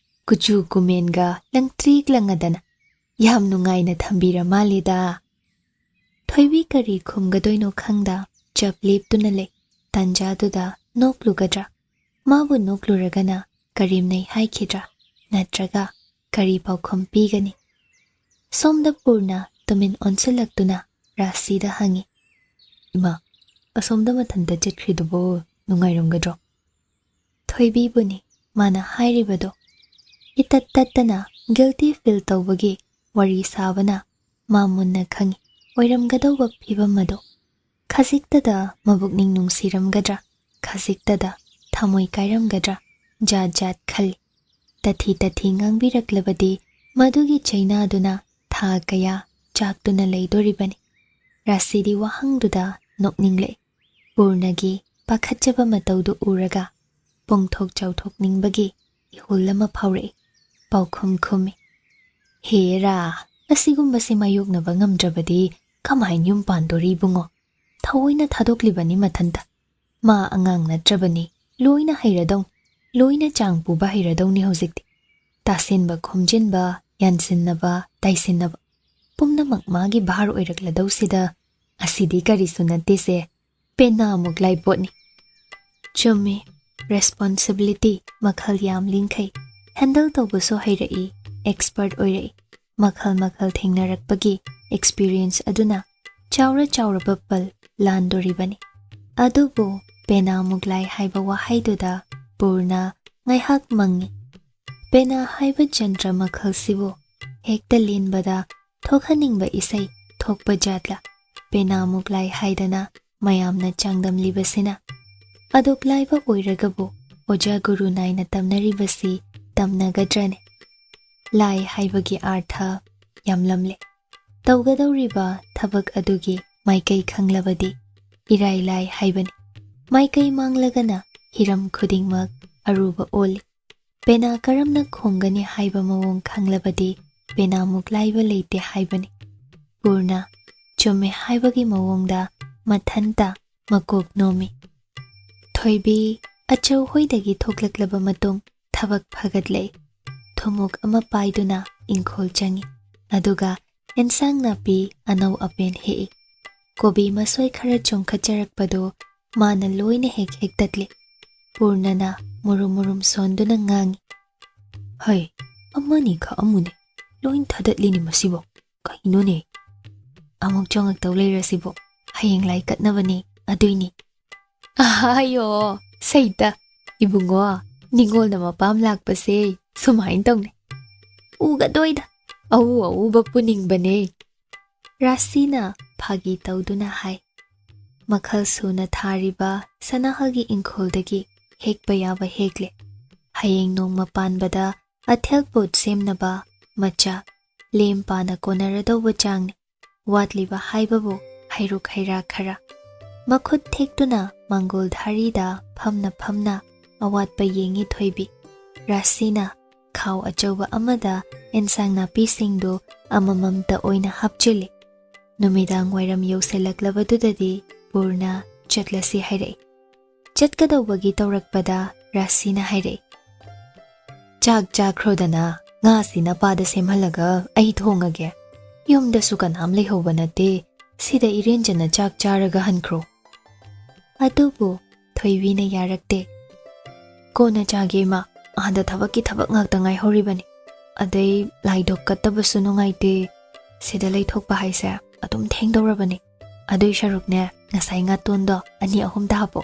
ꯀꯨꯆꯨ ꯀꯨꯃꯦꯟꯒ ꯂꯪꯇ꯭ꯔꯤꯛ ꯂꯪꯉꯗꯅ꯫ ꯌꯥꯝ ꯅꯨꯡꯉꯥꯏꯅ ꯊꯝꯕꯤꯔ ꯃꯥꯜꯂꯦꯗ꯫" ꯊꯣꯏꯕꯤ ꯀꯔꯤ ꯈꯨꯝꯒꯗꯣꯏꯅꯣ ꯈꯪꯗ ꯆꯞ ꯂꯦꯞꯇꯨꯅ ꯂꯩ꯫ ꯇꯥꯟꯖꯥꯗꯨꯗ ꯅꯣꯛꯂꯨꯒꯗ꯭ꯔꯥ? ꯃꯥꯕꯨ ꯅꯣꯛꯂꯨꯔꯒꯅ ꯀꯔꯦꯝꯅꯩ ꯍꯥꯏꯈꯤꯗ꯭ꯔꯥ? ꯅꯠꯇ꯭ꯔꯒ ꯀꯔꯤ ꯄꯥꯎꯈꯨꯝ ꯄꯤꯒꯅꯤ? ꯁꯣꯝꯗ ꯄꯨꯔꯅ ꯇꯨꯃꯤꯟ ꯑꯣꯟꯁꯤꯜꯂꯛꯇꯨꯅ ꯔꯥꯁꯤꯗ ꯍꯪꯉꯤ, "ꯏꯃꯥ, ꯑꯁꯣꯝꯗ ꯃꯊꯟꯇ ꯆꯠꯈ꯭ꯔꯤꯗꯨꯕꯨ ꯅꯨꯡꯉꯥꯏꯔꯝꯒꯗ꯭ꯔꯣ?" ꯊꯣꯏꯕꯤꯕꯨꯅꯤ ꯃꯥꯅ ꯍꯥꯏꯔꯤꯕꯗꯣ꯫ ꯏꯇꯠ ꯇꯠꯇꯅ ꯒꯤꯜꯇꯤ ꯐꯤꯜ ꯇꯧꯕꯒꯤ ꯋꯥꯔꯤ ꯁꯥꯕꯅ ꯃꯥ ꯃꯨꯟꯅ ꯈꯪꯏ ꯑꯣꯏꯔꯝꯒꯗꯧꯕ ꯐꯤꯕꯝ ꯑꯗꯣ꯫ ꯈꯖꯤꯛꯇꯗ ꯃꯕꯨꯛꯅꯤꯡ ꯅꯨꯡꯁꯤꯔꯝꯒꯗ꯭ꯔꯥ, ꯈꯖꯤꯛꯇꯗ ꯊꯃꯣꯏ ꯀꯥꯏꯔꯝꯒꯗ꯭ꯔꯥ, ꯖꯥꯠ ꯖꯥꯠ ꯈꯜꯂꯤ꯫ ꯇꯊꯤ ꯇꯊꯤ ꯉꯥꯡꯕꯤꯔꯛꯂꯕꯗꯤ ꯃꯗꯨꯒꯤ ꯆꯩꯅꯥꯗꯨꯅ ꯊꯥ ꯀꯌꯥ ꯆꯥꯛꯇꯨꯅ ꯂꯩꯗꯣꯔꯤꯕꯅꯤ꯫ ꯔꯥꯁꯤꯗꯤ ꯋꯥꯍꯪꯗꯨꯗ ꯅꯣꯛꯅꯤꯡꯂꯛꯏ꯫ ꯄꯨꯔꯅꯒꯤ ꯄꯥꯈꯠꯆꯕ ꯃꯇꯧꯗꯨ ꯎꯔꯒ ꯄꯣꯡꯊꯣꯛ ꯆꯥꯎꯊꯣꯛꯅꯤꯡꯕꯒꯤ ꯏꯍꯨꯜ ꯑꯃ ꯐꯥꯎꯔꯛꯏ꯫ ꯄꯥꯎꯈꯨꯝ ꯈꯨꯝꯃꯤ, "ꯍꯦꯔꯥ, ꯑꯁꯤꯒꯨꯝꯕꯁꯤ ꯃꯥꯌꯣꯛꯅꯕ ꯉꯝꯗ꯭ꯔꯕꯗꯤ ꯀꯃꯥꯏꯅ ꯌꯨꯝ ꯄꯥꯟꯗꯣꯔꯤ ꯏꯕꯨꯡꯉꯣ? ꯊꯑꯣꯏꯅ ꯊꯥꯗꯣꯛꯂꯤꯕꯅꯤ ꯃꯊꯟꯇ꯫ ꯃꯥ ꯑꯉꯥꯡ ꯅꯠꯇ꯭ꯔꯕꯅꯤ, ꯂꯣꯏꯅ ꯍꯩꯔꯗꯧꯅꯤ, ꯂꯣꯏꯅ ꯆꯥꯡ ꯄꯨꯕ ꯍꯩꯔꯗꯧꯅꯤ ꯍꯧꯖꯤꯛꯇꯤ꯫ ꯇꯥꯁꯤꯟꯕ, ꯈꯣꯝꯖꯤꯟꯕ, ꯌꯥꯟꯁꯤꯟꯅꯕ, ꯇꯥꯏꯁꯤꯟꯅꯕ, ꯄꯨꯝꯅꯃꯛ ꯃꯥꯒꯤ ꯚꯥꯔ ꯑꯣꯏꯔꯛꯂꯗꯧꯁꯤꯗ꯫ ꯑꯁꯤꯗꯤ ꯀꯔꯤꯁꯨ ꯅꯠꯇꯦꯁꯦ, ꯄꯦꯅꯥꯃꯨꯛ ꯂꯥꯏ ꯄꯣꯠꯅꯤ꯫" ꯆꯨꯝꯃꯤ, ꯔꯦꯁꯄꯣꯟꯁꯤꯕꯤꯂꯤꯇꯤ ꯃꯈꯜ ꯌꯥꯝꯂꯤꯡꯈꯩ ꯍꯦꯟꯗꯜ ꯇꯧꯕꯁꯨ ꯍꯩꯔꯛꯏ, ꯑꯦꯛꯁꯄꯔꯠ ꯑꯣꯏꯔꯛꯏ꯫ ꯃꯈꯜ ꯃꯈꯜ ꯊꯦꯡꯅꯔꯛꯄꯒꯤ ꯑꯦꯛꯁꯄꯤꯔꯤꯌꯦꯟꯁ ꯑꯗꯨꯅ ꯆꯥꯎꯔ ꯆꯥꯎꯔꯕ ꯄꯜ ꯂꯥꯟꯗꯣꯔꯤꯕꯅꯤ꯫ ꯑꯗꯨꯕꯨ ꯄꯦꯅꯥ ꯃꯨꯛꯂꯥꯏ ꯍꯥꯏꯕ ꯋꯥꯍꯩꯗꯨꯗ ꯄꯨꯔꯅ ꯉꯥꯏꯍꯥꯛ ꯃꯪꯉꯤ꯫ ꯄꯦꯅꯥ ꯍꯥꯏꯕ ꯖꯟꯇ꯭ꯔ ꯃꯈꯜꯁꯤꯕꯨ ꯍꯦꯛꯇ ꯂꯦꯟꯕꯗ ꯊꯣꯛꯍꯟꯅꯤꯡꯕ ꯏꯁꯩ ꯊꯣꯛꯄ ꯖꯥꯠꯂ? ꯄꯦꯅꯥ ꯃꯨꯛꯂꯥꯏ ꯍꯥꯏꯗꯅ ꯃꯌꯥꯝꯅ ꯆꯥꯡꯗꯝꯂꯤꯕꯁꯤꯅ꯫ ꯑꯗꯣꯛ ꯂꯥꯏꯕ ꯑꯣꯏꯔꯒꯕꯨ ꯑꯣꯖꯥ ꯒꯨꯔꯨ ꯅꯥꯏꯅ ꯇꯝꯅꯔꯤꯕꯁꯤ ꯇꯝꯅꯒꯗ꯭ꯔꯅꯦ? ꯂꯥꯏ ꯍꯥꯏꯕꯒꯤ ꯑꯥꯔꯊ ꯌꯥꯝꯂꯝꯂꯦ꯫ ꯇꯧꯒꯗꯧꯔꯤꯕ ꯊꯕꯛ ꯑꯗꯨꯒꯤ ꯃꯥꯏꯀꯩ ꯈꯪꯂꯕꯗꯤ ꯏꯔꯥꯏ ꯂꯥꯏ ꯍꯥꯏꯕꯅꯤ꯫ ꯃꯥꯏꯀꯩ ꯃꯥꯡꯂꯒꯅ ꯍꯤꯔꯝ ꯈꯨꯗꯤꯡꯃꯛ ꯑꯔꯨꯕ ꯑꯣꯜꯂꯤ꯫ ꯄꯦꯅꯥ ꯀꯔꯝꯅ ꯈꯣꯡꯒꯅꯤ ꯍꯥꯏꯕ ꯃꯑꯣꯡ ꯈꯪꯂꯕꯗꯤ ꯄꯦꯅꯥ ꯃꯨꯛꯂꯥꯏꯕ ꯂꯩꯇꯦ ꯍꯥꯏꯕꯅꯤ꯫ ꯄꯨꯔꯅ ꯆꯨꯝꯃꯦ ꯍꯥꯏꯕꯒꯤ ꯃꯑꯣꯡꯗ ꯃꯊꯟꯇ ꯃꯀꯣꯛ ꯅꯣꯝꯃꯤ꯫ ꯊꯣꯏꯕꯤ ꯑꯆꯧ ꯍꯣꯏꯗꯒꯤ ꯊꯣꯛꯂꯛꯂꯕ ꯃꯇꯨꯡ ꯊꯕꯛ ꯐꯒꯠꯂꯛꯏ꯫ ꯊꯨꯝꯃꯣꯛ ꯑꯃ ꯄꯥꯏꯗꯨꯅ ꯏꯪꯈꯣꯜ ꯆꯪꯏ, ꯑꯗꯨꯒ ꯑꯦꯟꯁꯥꯡ ꯅꯥꯄꯤ ꯑꯅꯧ ꯑꯄꯦꯟ ꯍꯦꯛꯏ꯫ ꯀꯣꯕꯤ ꯃꯁꯣꯏ ꯈꯔ ꯆꯣꯡꯈꯠꯆꯔꯛꯄꯗꯨ ꯃꯥꯅ ꯂꯣꯏꯅ ꯍꯦꯛ ꯍꯦꯛꯇꯠꯂꯤ꯫ ꯄꯨꯔꯅꯅ ꯃꯨꯔꯨꯝ ꯃꯨꯔꯨꯝ ꯁꯣꯟꯗꯨꯅ ꯉꯥꯡꯏ, ꯍꯩ, ꯑꯃꯅꯤ ꯈꯛ ꯑꯃꯨꯅꯦ, ꯂꯣꯏ ꯊꯗꯠꯂꯤꯅꯤ ꯃꯁꯤꯕꯣ꯫ ꯀꯩꯅꯣꯅꯦ? ꯑꯃꯨꯛ ꯆꯣꯡꯉꯛꯇꯧ ꯂꯩꯔꯁꯤꯕꯣ? ꯍꯌꯦꯡ ꯂꯥꯏ ꯀꯠꯅꯕꯅꯦ, ꯑꯗꯨꯏꯅꯤ꯫ ꯑꯍꯥꯌꯣ, ꯁꯩꯇ, ꯏꯕꯨꯡꯉꯣ, ꯅꯤꯉꯣꯜꯅ ꯃꯄꯥꯝ ꯂꯥꯛꯄꯁꯦ ꯁꯨꯃꯥꯏꯅ ꯇꯧꯅꯦ꯫ ꯎꯒꯗꯣꯏꯗ, ꯑꯎ ꯑꯎꯕ ꯄꯨꯅꯤꯡꯕꯅꯦ꯫ ꯔꯥꯁꯤꯅ ꯐꯥꯒꯤ ꯇꯧꯗꯨꯅ ꯍꯥꯏ꯫ ꯃꯈꯜ ꯁꯨꯅ ꯊꯥꯔꯤꯕ ꯁꯅꯥꯍꯜꯒꯤ ꯏꯪꯈꯣꯜꯗꯒꯤ ꯍꯦꯛꯄ ꯌꯥꯕ ꯍꯦꯛꯂꯦ꯫ ꯍꯌꯦꯡ ꯅꯣꯡꯃ ꯄꯥꯟꯕꯗ ꯑꯊꯦꯜ ꯄꯣꯠ ꯁꯦꯝꯅꯕ ꯃꯆꯥꯛ ꯂꯦꯝ ꯄꯥꯅ ꯀꯣꯟꯅꯔꯗꯧꯕ ꯆꯥꯡꯅꯤ꯫ ꯋꯥꯠꯂꯤꯕ ꯍꯥꯏꯕꯕꯨ ꯍꯩꯔꯨꯛ ꯍꯩꯔꯥ ꯈꯔ꯫ ꯃꯈꯨꯠ ꯊꯦꯛꯇꯨꯅ ꯃꯪꯒꯣꯜ ꯙꯥꯔꯤꯗ ꯐꯝꯅ ꯐꯝꯅ ꯑꯋꯥꯠꯄ ꯌꯦꯡꯉꯤ ꯊꯣꯏꯕꯤ꯫ ꯔꯥꯁꯤꯅ ꯈꯥꯎ ꯑꯆꯧꯕ ꯑꯃꯗ ꯑꯦꯟꯁꯥꯡ ꯅꯥꯄꯤꯁꯤꯡꯗꯨ ꯑꯃꯃꯝꯇ ꯑꯣꯏꯅ ꯍꯥꯞꯆꯤꯜꯂꯤ꯫ ꯅꯨꯃꯤꯗꯥꯡ ꯋꯥꯏꯔꯝ ꯌꯧꯁꯤꯜꯂꯛꯂꯕꯗꯨꯗꯗꯤ ꯄꯨꯔꯅ ꯆꯠꯂꯁꯤ ꯍꯥꯏꯔꯛꯏ꯫ ꯆꯠꯀꯗꯧꯕꯒꯤ ꯇꯧꯔꯛꯄꯗ ꯔꯥꯁꯤꯅ ꯍꯥꯏꯔꯛꯏ, "ꯆꯥꯛ ꯆꯥꯈ꯭ꯔꯣꯗꯅ, ꯉꯥꯁꯤ ꯅꯄꯥꯗ ꯁꯦꯝꯍꯜꯂꯒ ꯑꯩ ꯊꯣꯡꯉꯒꯦ꯫ ꯌꯨꯝꯗꯁꯨ ꯀꯅꯥꯝ ꯂꯩꯍꯧꯕ ꯅꯠꯇꯦ, ꯁꯤꯗ ꯏꯔꯦꯟꯖꯅ ꯆꯥꯛ ꯆꯥꯔꯒ ꯍꯟꯈ꯭ꯔꯣ"꯫ ꯑꯗꯨꯕꯨ ꯊꯣꯏꯕꯤꯅ ꯌꯥꯔꯛꯇꯦ꯫ "ꯀꯣꯟꯅ ꯆꯥꯒꯦ ꯏꯃꯥ, ꯑꯥꯗ ꯊꯕꯛꯀꯤ ꯊꯕꯛ ꯉꯥꯛꯇ ꯉꯥꯏꯍꯧꯔꯤꯕꯅꯤ꯫ ꯑꯗꯩ ꯂꯥꯏꯗꯣ ꯀꯠꯇꯕꯁꯨ ꯅꯨꯡꯉꯥꯏꯇꯦ꯫ ꯁꯤꯗ ꯂꯩꯊꯣꯛꯄ ꯍꯥꯏꯁꯦ ꯑꯗꯨꯝ ꯊꯦꯡꯗꯧꯔꯕꯅꯤ꯫ ꯑꯗꯨꯏ ꯁꯔꯨꯛꯅꯦ, ꯉꯁꯥꯏ ꯉꯥꯇꯣꯟꯗꯣ ꯑꯅꯤ ꯑꯍꯨꯝꯗ ꯍꯥꯞꯄꯣ꯫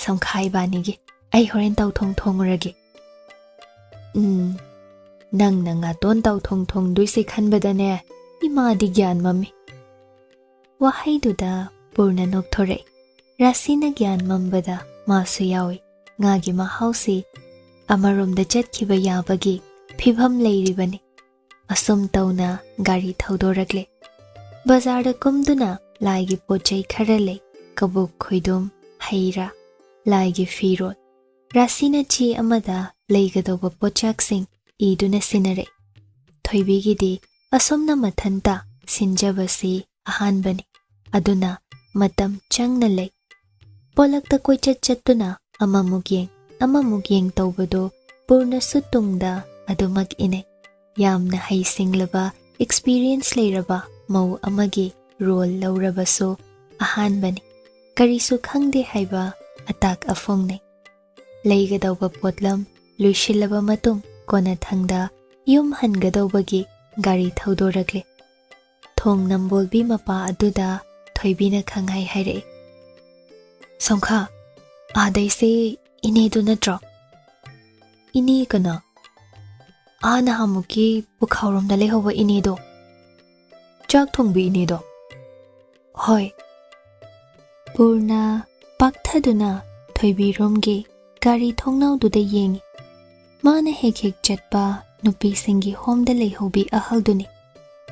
ꯁꯝꯈꯥ ꯏꯕꯥꯅꯤꯒꯤ꯫ ꯑꯩ ꯍꯣꯔꯦꯟ ꯇꯧꯊꯣꯡ ꯊꯣꯡꯉꯨꯔꯒꯦ"꯫ "ꯎꯝ, ꯅꯪꯅ ꯉꯥꯇꯣꯟ ꯇꯧꯊꯣꯡ ꯊꯣꯡꯗꯣꯏꯁꯦ ꯈꯟꯕꯗꯅꯦ, ꯏꯃꯥꯗꯤ ꯒ꯭ꯌꯥꯟ ꯃꯝꯃꯤ"꯫ ꯋꯥꯍꯩꯗꯨꯗ ꯄꯨꯔꯅ ꯅꯣꯛꯊꯣꯔꯛꯏ꯫ ꯔꯥꯁꯤꯅ ꯒ꯭ꯌꯥꯟ ꯃꯝꯕꯗ ꯃꯥꯁꯨ ꯌꯥꯎꯏ꯫ ꯉꯥꯒꯤ ꯃꯍꯥꯎꯁꯤ ꯑꯃꯔꯣꯝꯗ ꯆꯠꯈꯤꯕ ꯌꯥꯕꯒꯤ ꯐꯤꯚꯝ ꯂꯩꯔꯤꯕꯅꯤ꯫ ꯑꯁꯨꯝ ꯇꯧꯅ ꯒꯥꯔꯤ ꯊꯧꯗꯣꯔꯛꯂꯦ꯫ ꯕꯖꯥꯔꯗ ꯀꯨꯝꯗꯨꯅ ꯂꯥꯏꯒꯤ ꯄꯣꯠ ꯆꯩ ꯈꯔ ꯂꯩ, ꯀꯕꯣꯛ ꯈꯣꯏꯗꯣꯝ, ꯍꯩ ꯔꯥ, ꯂꯥꯏꯒꯤ ꯐꯤꯔꯣꯜ꯫ ꯔꯥꯁꯤꯅ ꯆꯦ ꯑꯃꯗ ꯂꯩꯒꯗꯧꯕ ꯄꯣꯠꯆꯥꯛꯁꯤꯡ ꯏꯗꯨꯅ ꯁꯤꯟꯅꯔꯛꯏ꯫ ꯊꯣꯏꯕꯤꯒꯤꯗꯤ ꯑꯁꯨꯝꯅ ꯃꯊꯟꯇ ꯁꯤꯟꯖꯕꯁꯤ ꯑꯍꯥꯟꯕꯅꯤ, ꯑꯗꯨꯅ ꯃꯇꯝ ꯆꯪꯅ ꯂꯩ꯫ ꯄꯣꯂꯛꯇ ꯀꯣꯏꯆꯠ ꯆꯠꯇꯨꯅ ꯑꯃꯃꯨꯛ ꯌꯦꯡ, ꯑꯃꯃꯨꯛ ꯌꯦꯡ ꯇꯧꯕꯗꯨ ꯄꯨꯔꯅꯁꯨ ꯇꯨꯡꯗ ꯑꯗꯨꯃꯛ ꯏꯅꯩ꯫ ꯌꯥꯝꯅ ꯍꯩꯁꯤꯡꯂꯕ, ꯑꯦꯛꯁꯄꯤꯔꯤꯌꯦꯟꯁ ꯂꯩꯔꯕ ꯃꯧ ꯑꯃꯒꯤ ꯔꯣꯜ ꯂꯧꯔꯕꯁꯨ ꯑꯍꯥꯟꯕꯅꯤ꯫ ꯀꯔꯤꯁꯨ ꯈꯪꯗꯦ ꯍꯥꯏꯕ ꯑꯇꯥꯛ ꯑꯐꯣꯡꯅꯩ꯫ ꯂꯩꯒꯗꯧꯕ ꯄꯣꯠꯂꯝ ꯂꯣꯏꯁꯤꯜꯂꯕ ꯃꯇꯨꯡ, ꯀꯣꯟꯅꯊꯪꯗ ꯌꯨꯝ ꯍꯟꯒꯗꯧꯕꯒꯤ ꯒꯥꯔꯤ ꯊꯧꯗꯣꯔꯛꯂꯦ꯫ ꯊꯣꯡ ꯅꯝꯕꯣꯜꯕꯤ ꯃꯄꯥ ꯑꯗꯨꯗ ꯊꯣꯏꯕꯤꯅ ꯈꯪꯍꯥꯏ ꯍꯥꯏꯔꯛꯏ, "ꯁꯣꯡꯈꯥ, ꯑꯥꯗꯩꯁꯦ ꯏꯅꯦꯗꯨ ꯅꯠꯇ꯭ꯔꯣ?" "ꯏꯅꯦ ꯀꯅꯥ?" "ꯑꯥ ꯅꯍꯥꯟꯃꯨꯛꯀꯤ ꯄꯨꯈꯥꯎꯔꯣꯝꯗ ꯂꯩꯍꯧꯕ ꯏꯅꯦꯗꯣ, ꯆꯥꯛ ꯊꯣꯡꯕꯤ ꯏꯅꯦꯗꯣ?" "ꯍꯣꯏ꯫" ꯄꯨꯔꯅ ꯄꯥꯛꯊꯗꯨꯅ ꯊꯣꯏꯕꯤꯔꯣꯝꯒꯤ ꯒꯥꯔꯤ ꯊꯣꯡꯅꯥꯎꯗꯨꯗ ꯌꯦꯡꯉꯤ꯫ ꯃꯥꯅ ꯍꯦꯛ ꯍꯦꯛ ꯆꯠꯄ ꯅꯨꯄꯤꯁꯤꯡꯒꯤ ꯍꯣꯝꯗ ꯂꯩꯍꯧꯕꯤ ꯑꯍꯜꯗꯨꯅꯤ꯫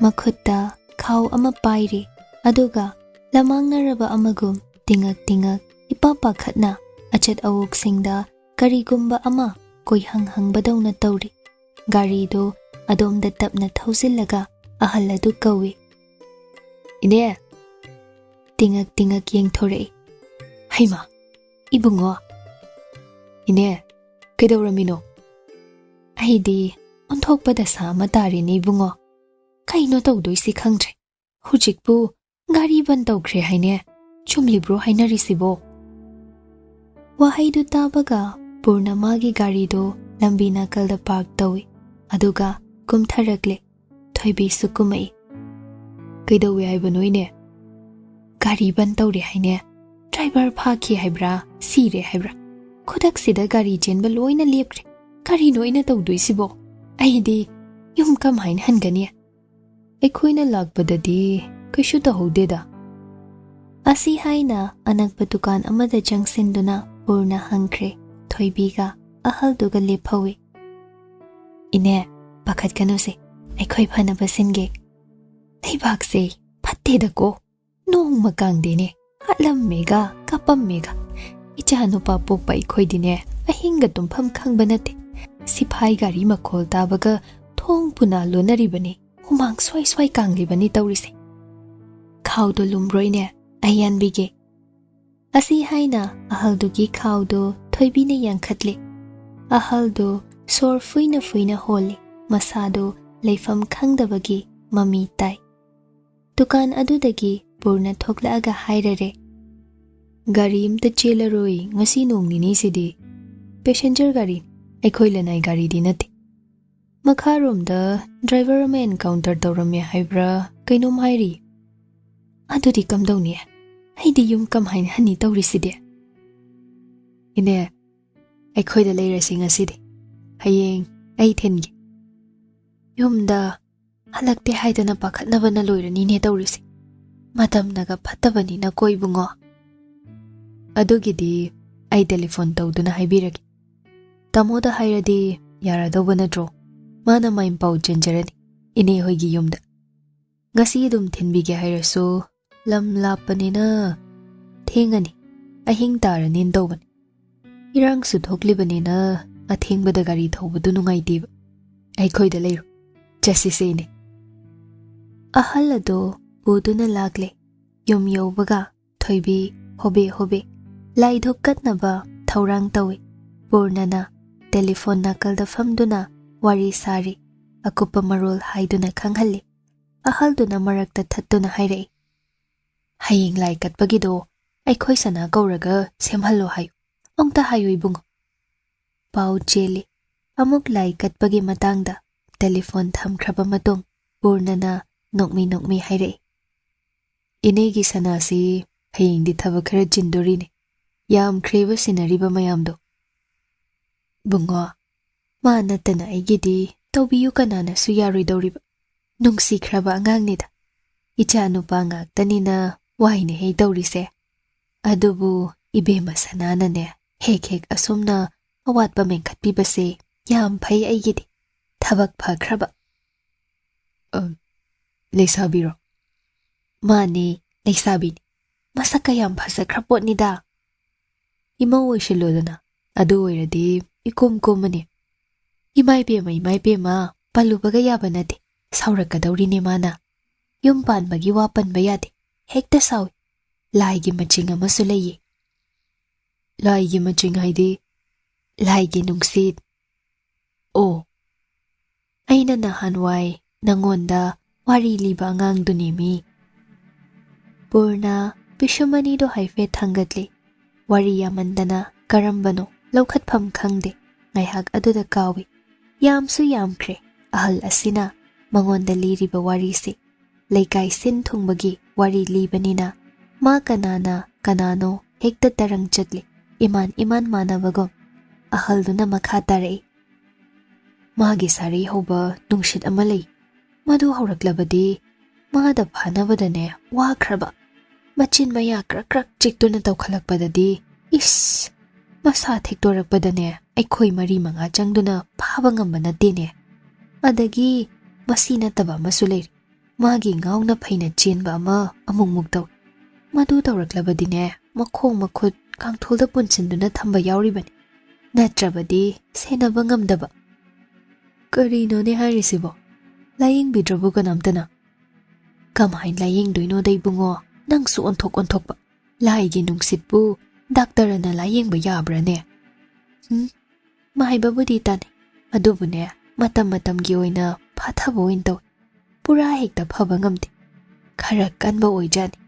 ꯃꯈꯨꯠꯇ ꯈꯥꯎ ꯑꯃ ꯄꯥꯏꯔꯤ, ꯑꯗꯨꯒ ꯂꯃꯥꯡꯅꯔꯕ ꯑꯃꯒꯨꯝ ꯇꯤꯉꯛ ꯇꯤꯉꯛ ꯏꯄꯥ ꯄꯥꯈꯠꯅ ꯑꯆꯠ ꯑꯋꯣꯛꯁꯤꯡꯗ ꯀꯔꯤꯒꯨꯝꯕ ꯑꯃ ꯀꯣꯏꯍꯪ ꯍꯪꯕꯗꯧꯅ ꯇꯧꯔꯤ꯫ ꯒꯥꯔꯤꯗꯨ ꯑꯗꯣꯝꯗ ꯇꯞꯅ ꯊꯧꯖꯤꯜꯂꯒ ꯑꯍꯜ ꯑꯗꯨ ꯀꯧꯏ, "ꯏꯅꯦ!" ꯇꯤꯉꯛ ꯇꯤꯉꯛ ꯌꯦꯡꯊꯣꯔꯛꯏ꯫ "ꯍꯩꯃꯥ, ꯏꯕꯨꯡꯉꯣ!" "ꯏꯅꯦ, ꯀꯩꯗꯧꯔꯝꯃꯤꯅꯣ?" "ꯑꯩꯗꯤ ꯑꯣꯟꯊꯣꯛꯄ ꯗꯁꯥ ꯑꯃ ꯇꯥꯔꯦꯅꯦ ꯏꯕꯨꯡꯉꯣ꯫ ꯀꯩꯅꯣ ꯇꯧꯗꯣꯏꯁꯤ ꯈꯪꯗ꯭ꯔꯦ꯫ ꯍꯧꯖꯤꯛꯄꯨ ꯒꯥꯔꯤ ꯕꯟ ꯇꯧꯈ꯭ꯔꯦ ꯍꯥꯏꯅꯦ꯫ ꯆꯨꯝꯂꯤꯕ꯭ꯔꯣ ꯍꯥꯏꯅꯔꯤꯁꯤꯕꯣ?" ꯋꯥꯍꯩꯗꯨ ꯇꯥꯕꯒ ꯄꯨꯔꯅ ꯃꯥꯒꯤ ꯒꯥꯔꯤꯗꯨ ꯂꯝꯕꯤ ꯅꯥꯀꯜꯗ ꯄꯥꯔꯛ ꯇꯧꯏ, ꯑꯗꯨꯒ ꯀꯨꯝꯊꯔꯛꯂꯦ꯫ ꯊꯣꯏꯕꯤꯁꯨ ꯀꯨꯝꯃꯛꯏ꯫ "ꯀꯩꯗꯧꯋꯦ ꯍꯥꯏꯕꯅꯣ ꯏꯅꯦ?" "ꯒꯥꯔꯤ ꯕꯟ ꯇꯧꯔꯦ ꯍꯥꯏꯅꯦ꯫ ꯗ꯭ꯔꯥꯏꯚꯔ ꯐꯥꯈꯤ ꯍꯥꯏꯕ꯭ꯔꯥ, ꯁꯤꯔꯦ ꯍꯥꯏꯕ꯭ꯔꯥ? ꯈꯨꯗꯛꯁꯤꯗ ꯒꯥꯔꯤ ꯆꯦꯟꯕ ꯂꯣꯏꯅ ꯂꯦꯞꯈ꯭ꯔꯦ꯫ ꯀꯔꯤꯅꯣ ꯑꯩꯅ ꯇꯧꯗꯣꯏꯁꯤꯕꯣ? ꯑꯩꯗꯤ ꯌꯨꯝ ꯀꯃꯥꯏꯅ ꯍꯟꯒꯅꯤ? ꯑꯩꯈꯣꯏꯅ ꯂꯥꯛꯄꯗꯗꯤ ꯀꯩꯁꯨ ꯇꯧꯍꯧꯗꯦꯗ꯫" ꯑꯁꯤ ꯍꯥꯏꯅ ꯑꯅꯛꯄ ꯗꯨꯀꯥꯟ ꯑꯃꯗ ꯆꯪꯁꯤꯟꯗꯨꯅ ꯄꯨꯔꯅ ꯍꯪꯈ꯭ꯔꯦ꯫ ꯊꯣꯏꯕꯤꯒ ꯑꯍꯜꯗꯨꯒ ꯂꯦꯞꯍꯧꯏ꯫ "ꯏꯅꯦ, ꯄꯥꯈꯠꯀꯅꯨꯁꯦ, ꯑꯩꯈꯣꯏ ꯐꯅꯕ ꯁꯤꯟꯒꯦ꯫ ꯂꯩꯕꯥꯛꯁꯦ ꯐꯠꯇꯦꯗꯀꯣ, ꯅꯣꯡꯃ ꯀꯥꯡꯗꯦꯅꯦ, ꯍꯥꯠꯂꯝꯃꯦꯒ ꯀꯥꯞꯄꯝꯃꯦꯒ꯫ ꯏꯆꯥ ꯅꯨꯄꯥ ꯄꯣꯛꯄ ꯑꯩꯈꯣꯏꯗꯤꯅꯦ, ꯑꯍꯤꯡꯒ ꯇꯨꯝꯐꯝ ꯈꯪꯕ ꯅꯠꯇꯦ꯫ ꯁꯤꯐꯥꯏ ꯒꯥꯔꯤ ꯃꯈꯣꯜ ꯇꯥꯕꯒ ꯊꯣꯡ ꯄꯨꯅꯥ ꯂꯣꯟꯅꯔꯤꯕꯅꯤ, ꯍꯨꯃꯥꯡ ꯁ꯭ꯋꯥꯏ ꯁ꯭ꯋꯥꯏ ꯀꯥꯡꯂꯤꯕꯅꯤ ꯇꯧꯔꯤꯁꯦ꯫ ꯈꯥꯎꯗꯣ ꯂꯨꯝꯕ꯭ꯔꯣꯏꯅꯦ, ꯑꯩ ꯌꯥꯟꯕꯤꯒꯦ꯫" ꯑꯁꯤ ꯍꯥꯏꯅ ꯑꯍꯜꯗꯨꯒꯤ ꯈꯥꯎꯗꯨ ꯊꯣꯏꯕꯤꯅ ꯌꯥꯟꯈꯠꯂꯤ꯫ ꯑꯍꯜꯗꯨ ꯁꯣꯔ ꯐꯨꯏꯅ ꯐꯨꯏꯅ ꯍꯣꯜꯂꯤ꯫ ꯃꯁꯥꯗꯨ ꯂꯩꯐꯝ ꯈꯪꯗꯕꯒꯤ ꯃꯃꯤ ꯇꯥꯏ꯫ ꯗꯨꯀꯥꯟ ꯑꯗꯨꯗꯒꯤ ꯄꯨꯔꯅ ꯊꯣꯛꯂꯛꯑꯒ ꯍꯥꯏꯔꯔꯦ, "ꯒꯥꯔꯤ ꯑꯝꯇ ꯆꯦꯜꯂꯔꯣꯏ ꯉꯁꯤ ꯅꯣꯡ ꯅꯤꯅꯤꯁꯤꯗꯤ꯫ ꯄꯦꯁꯦꯟꯖꯔ ꯒꯥꯔꯤ, ꯑꯩꯈꯣꯏ ꯂꯅꯥꯏ ꯒꯥꯔꯤꯗꯤ ꯅꯠꯇꯦ꯫ ꯃꯈꯥꯔꯣꯝꯗ ꯗ꯭ꯔꯥꯏꯚꯔ ꯑꯃ ꯑꯦꯟꯀꯥꯎꯟꯇꯔ ꯇꯧꯔꯝꯃꯦ ꯍꯥꯏꯕ꯭ꯔꯥ ꯀꯩꯅꯣꯝ ꯍꯥꯏꯔꯤ꯫ ꯑꯗꯨꯗꯤ ꯀꯝꯗꯧꯅꯤ? ꯑꯩꯗꯤ ꯌꯨꯝ ꯀꯃꯥꯏꯅ ꯍꯟꯅꯤ ꯇꯧꯔꯤꯁꯤꯗꯤ? ꯏꯅꯦ, ꯑꯩꯈꯣꯏꯗ ꯂꯩꯔꯁꯤ ꯉꯁꯤꯗꯤ꯫ ꯍꯌꯦꯡ ꯑꯩ ꯊꯤꯟꯒꯦ꯫ ꯌꯨꯝꯗ ꯍꯜꯂꯛꯇꯦ ꯍꯥꯏꯗꯅ ꯄꯥꯈꯠꯅꯕꯅ ꯂꯣꯏꯔꯅꯤꯅꯦ ꯇꯧꯔꯤꯁꯦ꯫ ꯃꯇꯝꯅꯒ ꯐꯠꯇꯕꯅꯤꯅ ꯀꯣ ꯏꯕꯨꯡꯉꯣ꯫ ꯑꯗꯨꯒꯤꯗꯤ ꯑꯩ ꯇꯦꯂꯤꯐꯣꯟ ꯇꯧꯗꯨꯅ ꯍꯥꯏꯕꯤꯔꯒꯦ꯫ ꯇꯥꯃꯣꯗ ꯍꯥꯏꯔꯗꯤ ꯌꯥꯔꯗꯧꯕ ꯅꯠꯇ꯭ꯔꯣ? ꯃꯥꯅ ꯃꯥꯏ ꯄꯥꯎ ꯆꯦꯟꯖꯔꯅꯤ ꯏꯅꯦ ꯍꯣꯏꯒꯤ ꯌꯨꯝꯗ꯫ ꯉꯁꯤ ꯑꯗꯨꯝ ꯊꯤꯟꯕꯤꯒꯦ ꯍꯥꯏꯔꯁꯨ ꯂꯝ ꯂꯥꯞꯄꯅꯤꯅ ꯊꯦꯡꯉꯅꯤ, ꯑꯍꯤꯡ ꯇꯥꯔꯅꯤꯅ ꯇꯧꯕꯅꯤ꯫ ꯏꯔꯥꯡꯁꯨ ꯊꯣꯛꯂꯤꯕꯅꯤꯅ ꯑꯊꯦꯡꯕꯗ ꯒꯥꯔꯤ ꯊꯧꯕꯗꯨ ꯅꯨꯡꯉꯥꯏꯇꯦꯕ꯫ ꯑꯩꯈꯣꯏꯗ ꯂꯩꯔꯣ, ꯆꯠꯁꯤꯁꯦ ꯏꯅꯦ꯫ ꯑꯍꯜ ꯑꯗꯣ ꯄꯨꯗꯨꯅ ꯂꯥꯛꯂꯦ꯫ ꯌꯨꯝ ꯌꯧꯕꯒ ꯊꯣꯏꯕꯤ ꯍꯣꯕꯦ ꯍꯣꯕꯦ ꯂꯥꯏ ꯙꯨꯛ ꯀꯠꯅꯕ ꯊꯧꯔꯥꯡ ꯇꯧꯏ꯫ ꯄꯨꯔꯅꯅ ꯇꯦꯂꯤꯐꯣꯟ ꯅꯥꯀꯜꯗ ꯐꯝꯗꯨꯅ ꯋꯥꯔꯤ ꯁꯥꯔꯤ꯫ ꯑꯀꯨꯞꯄ ꯃꯔꯣꯜ ꯍꯥꯏꯗꯨꯅ ꯈꯪꯍꯜꯂꯤ꯫ ꯑꯍꯜꯗꯨꯅ ꯃꯔꯛꯇ ꯊꯠꯇꯨꯅ ꯍꯥꯏꯔꯛꯏ, "ꯍꯌꯦꯡ ꯂꯥꯏ ꯀꯠꯄꯒꯤꯗꯣ ꯑꯩꯈꯣꯏ ꯁꯅꯥ ꯀꯧꯔꯒ ꯁꯦꯝꯍꯜꯂꯣ ꯍꯥꯏꯌꯨ꯫ ꯑꯃꯨꯛꯇ ꯍꯥꯏꯌꯨ ꯏꯕꯨꯡꯉꯣ꯫" ꯄꯥꯎ ꯆꯦꯜꯂꯤ꯫ ꯑꯃꯨꯛ ꯂꯥꯏ ꯀꯠꯄꯒꯤ ꯃꯇꯥꯡꯗ ꯇꯦꯂꯤꯐꯣꯟ ꯊꯝꯈ꯭ꯔꯕ ꯃꯇꯨꯡ ꯄꯨꯔꯅꯅ ꯅꯣꯛꯃꯤ ꯅꯣꯛꯃꯤ ꯍꯥꯏꯔꯛꯏ, "ꯏꯅꯦꯒꯤ ꯁꯅꯥꯁꯤ ꯍꯌꯦꯡꯗꯤ ꯊꯕꯛ ꯈꯔ ꯆꯤꯟꯗꯣꯔꯤꯅꯦ꯫ ꯌꯥꯝꯈ꯭ꯔꯦꯕ ꯁꯤꯟꯅꯔꯤꯕ ꯃꯌꯥꯝꯗꯣ꯫ ꯕꯨꯡꯉꯣ, ꯃꯥ ꯅꯠꯇꯅ ꯑꯩꯒꯤꯗꯤ ꯇꯧꯕꯤꯌꯨ ꯀꯅꯥꯅꯁꯨ ꯌꯥꯔꯣꯏꯗꯧꯔꯤꯕ꯫ ꯅꯨꯡꯁꯤꯈ꯭ꯔꯕ ꯑꯉꯥꯡꯅꯤꯗ꯫ ꯏꯆꯥ ꯅꯨꯄꯥ ꯉꯥꯛꯇꯅꯤꯅ ꯋꯥꯏꯅꯦꯍꯦ ꯇꯧꯔꯤꯁꯦ꯫ ꯑꯗꯨꯕꯨ ꯏꯕꯦꯝꯃ ꯁꯅꯥꯅꯅꯦ ꯍꯦꯛ ꯍꯦꯛ ꯑꯁꯨꯝꯅ ꯑꯋꯥꯠꯄ ꯃꯦꯟꯈꯠꯄꯤꯕꯁꯦ ꯌꯥꯝ ꯐꯩ ꯑꯩꯒꯤꯗꯤ꯫ ꯊꯕꯛ ꯐꯈ꯭ꯔꯕ꯫" "ꯑ, ꯂꯩꯁꯥꯕꯤꯔꯣ?" "ꯃꯥꯅꯦ, ꯂꯩꯁꯥꯕꯤꯅꯤ꯫ ꯃꯁꯛꯀ ꯌꯥꯝ ꯐꯖꯈ꯭ꯔ ꯄꯣꯠꯅꯤꯗ꯫" "ꯏꯃꯧ ꯑꯣꯏꯁꯤꯜꯂꯣꯗꯅ, ꯑꯗꯨ ꯑꯣꯏꯔꯗꯤ ꯏꯀꯣꯝ ꯀꯣꯝꯃꯅꯤ꯫" "ꯏꯃꯥ ꯏꯕꯦꯝꯃ, ꯏꯃꯥ ꯏꯕꯦꯝꯃ, ꯄꯜꯂꯨꯕꯒ ꯌꯥꯕ ꯅꯠꯇꯦ꯫ ꯁꯥꯎꯔꯛꯀꯗꯧꯔꯤꯅꯦ ꯃꯥꯅ꯫ ꯌꯨꯝ ꯄꯥꯟꯕꯒꯤ ꯋꯥ ꯄꯟꯕ ꯌꯥꯗꯦ꯫ ꯍꯦꯛꯇ ꯁꯥꯎꯏ꯫ ꯂꯥꯏꯒꯤ ꯃꯆꯤꯡ ꯑꯃꯁꯨ ꯂꯩꯌꯦ꯫" "ꯂꯥꯏꯒꯤ ꯃꯆꯤꯡ ꯍꯥꯏꯗꯤ?" "ꯂꯥꯏꯒꯤ ꯅꯨꯡꯁꯤꯠ꯫" "ꯑꯣ, ꯑꯩꯅ ꯅꯍꯥꯟꯋꯥꯏ ꯅꯪꯉꯣꯟꯗ ꯋꯥꯔꯤ ꯂꯤꯕ ꯑꯉꯥꯡꯗꯨꯅꯦꯃꯤ꯫" ꯄꯨꯔꯅ ꯄꯤꯁꯨꯝ ꯑꯅꯤꯗꯣ ꯍꯥꯏꯐꯦꯠ ꯊꯥꯡꯒꯠꯂꯤ꯫ ꯋꯥꯔꯤ ꯌꯥꯝꯃꯟꯗꯅ ꯀꯔꯝꯕꯅꯣ ꯂꯧꯈꯠꯐꯝ ꯈꯪꯗꯦ꯫ ꯉꯥꯏꯍꯥꯛ ꯑꯗꯨꯗ ꯀꯥꯎꯏ꯫ ꯌꯥꯝꯁꯨ ꯌꯥꯝꯈ꯭ꯔꯦ ꯑꯍꯜ ꯑꯁꯤꯅ ꯃꯉꯣꯟꯗ ꯂꯤꯔꯤꯕ ꯋꯥꯔꯤꯁꯤ꯫ ꯂꯩꯀꯥꯏ ꯁꯤꯟ ꯊꯨꯡꯕꯒꯤ ꯋꯥꯔꯤ ꯂꯤꯕꯅꯤꯅ ꯃꯥ ꯀꯅꯥꯅ ꯀꯅꯥꯅꯣ ꯍꯦꯛꯇ ꯇꯔꯪ ꯆꯠꯂꯤ, ꯏꯃꯥꯟ ꯏꯃꯥꯟ ꯃꯥꯟꯅꯕꯒꯨꯝ꯫ ꯑꯍꯜꯗꯨꯅ ꯃꯈꯥ ꯇꯥꯔꯛꯏ, "ꯃꯥꯒꯤ ꯁꯥꯔꯩ ꯍꯧꯕ ꯅꯨꯡꯁꯤꯠ ꯑꯃ ꯂꯩ꯫ ꯃꯗꯨ ꯍꯧꯔꯛꯂꯕꯗꯤ ꯃꯥꯗ ꯐꯥꯅꯕꯗꯅꯦ ꯋꯥꯈ꯭ꯔꯕ꯫ ꯃꯆꯤꯟ ꯃꯌꯥ ꯀ꯭ꯔꯛ ꯀ꯭ꯔꯛ ꯆꯤꯛꯇꯨꯅ ꯇꯧꯈꯠꯂꯛꯄꯗꯗꯤ, ꯏꯁ! ꯃꯁꯥ ꯊꯦꯛꯇꯣꯔꯛꯄꯗꯅꯦ ꯑꯩꯈꯣꯏ ꯃꯔꯤ ꯃꯉꯥ ꯆꯪꯗꯨꯅ ꯐꯥꯕ ꯉꯝꯕ ꯅꯠꯇꯦꯅꯦ꯫ ꯑꯗꯒꯤ ꯃꯁꯤ ꯅꯠꯇꯕ ꯑꯃꯁꯨ ꯂꯩꯔꯤ꯫ ꯃꯥꯒꯤ ꯉꯥꯎꯅ ꯐꯩꯅ ꯆꯦꯟꯕ ꯑꯃ ꯑꯃꯨꯛꯃꯨꯛ ꯇꯧꯏ꯫ ꯃꯗꯨ ꯇꯧꯔꯛꯂꯕꯗꯤꯅꯦ ꯃꯈꯣꯡ ꯃꯈꯨꯠ ꯀꯥꯡꯊꯣꯜꯗ ꯄꯨꯟꯁꯤꯟꯗꯨꯅ ꯊꯝꯕ ꯌꯥꯎꯔꯤꯕꯅꯤ꯫ ꯅꯠꯇ꯭ꯔꯕꯗꯤ ꯁꯦꯟꯅꯕ ꯉꯝꯗꯕ꯫" "ꯀꯔꯤꯅꯣꯅꯦ ꯍꯥꯏꯔꯤꯁꯤꯕꯣ? ꯂꯥꯌꯦꯡꯕꯤꯗ꯭ꯔꯕꯣ ꯀꯅꯥꯝꯇꯅ?" "ꯀꯃꯥꯏꯅ ꯂꯥꯌꯦꯡꯗꯣꯏꯅꯣꯗ ꯏꯕꯨꯡꯉꯣ? ꯅꯪꯁꯨ ꯑꯣꯟꯊꯣꯛ ꯑꯣꯟꯊꯣꯛꯄ꯫ ꯂꯥꯏꯒꯤ ꯅꯨꯡꯁꯤꯠꯄꯨ ꯗꯥꯛꯇꯔꯅ ꯂꯥꯌꯦꯡꯕ ꯌꯥꯕ꯭ꯔꯥꯅꯦ?" "ꯎꯝ, ꯃꯥꯏꯕꯕꯨꯗꯤ ꯇꯥꯅꯩ꯫ ꯑꯗꯨꯕꯨꯅꯦ, ꯃꯇꯝ ꯃꯇꯝꯒꯤ ꯑꯣꯏꯅ ꯐꯥꯊꯕ ꯑꯣꯏꯅ ꯇꯧꯏ꯫ ꯄꯨꯔꯥ ꯍꯦꯛꯇ ꯐꯕ ꯉꯝꯗꯦ꯫ ꯈꯔ ꯀꯟꯕ ꯑꯣꯏꯖꯥꯠꯅꯤ꯫"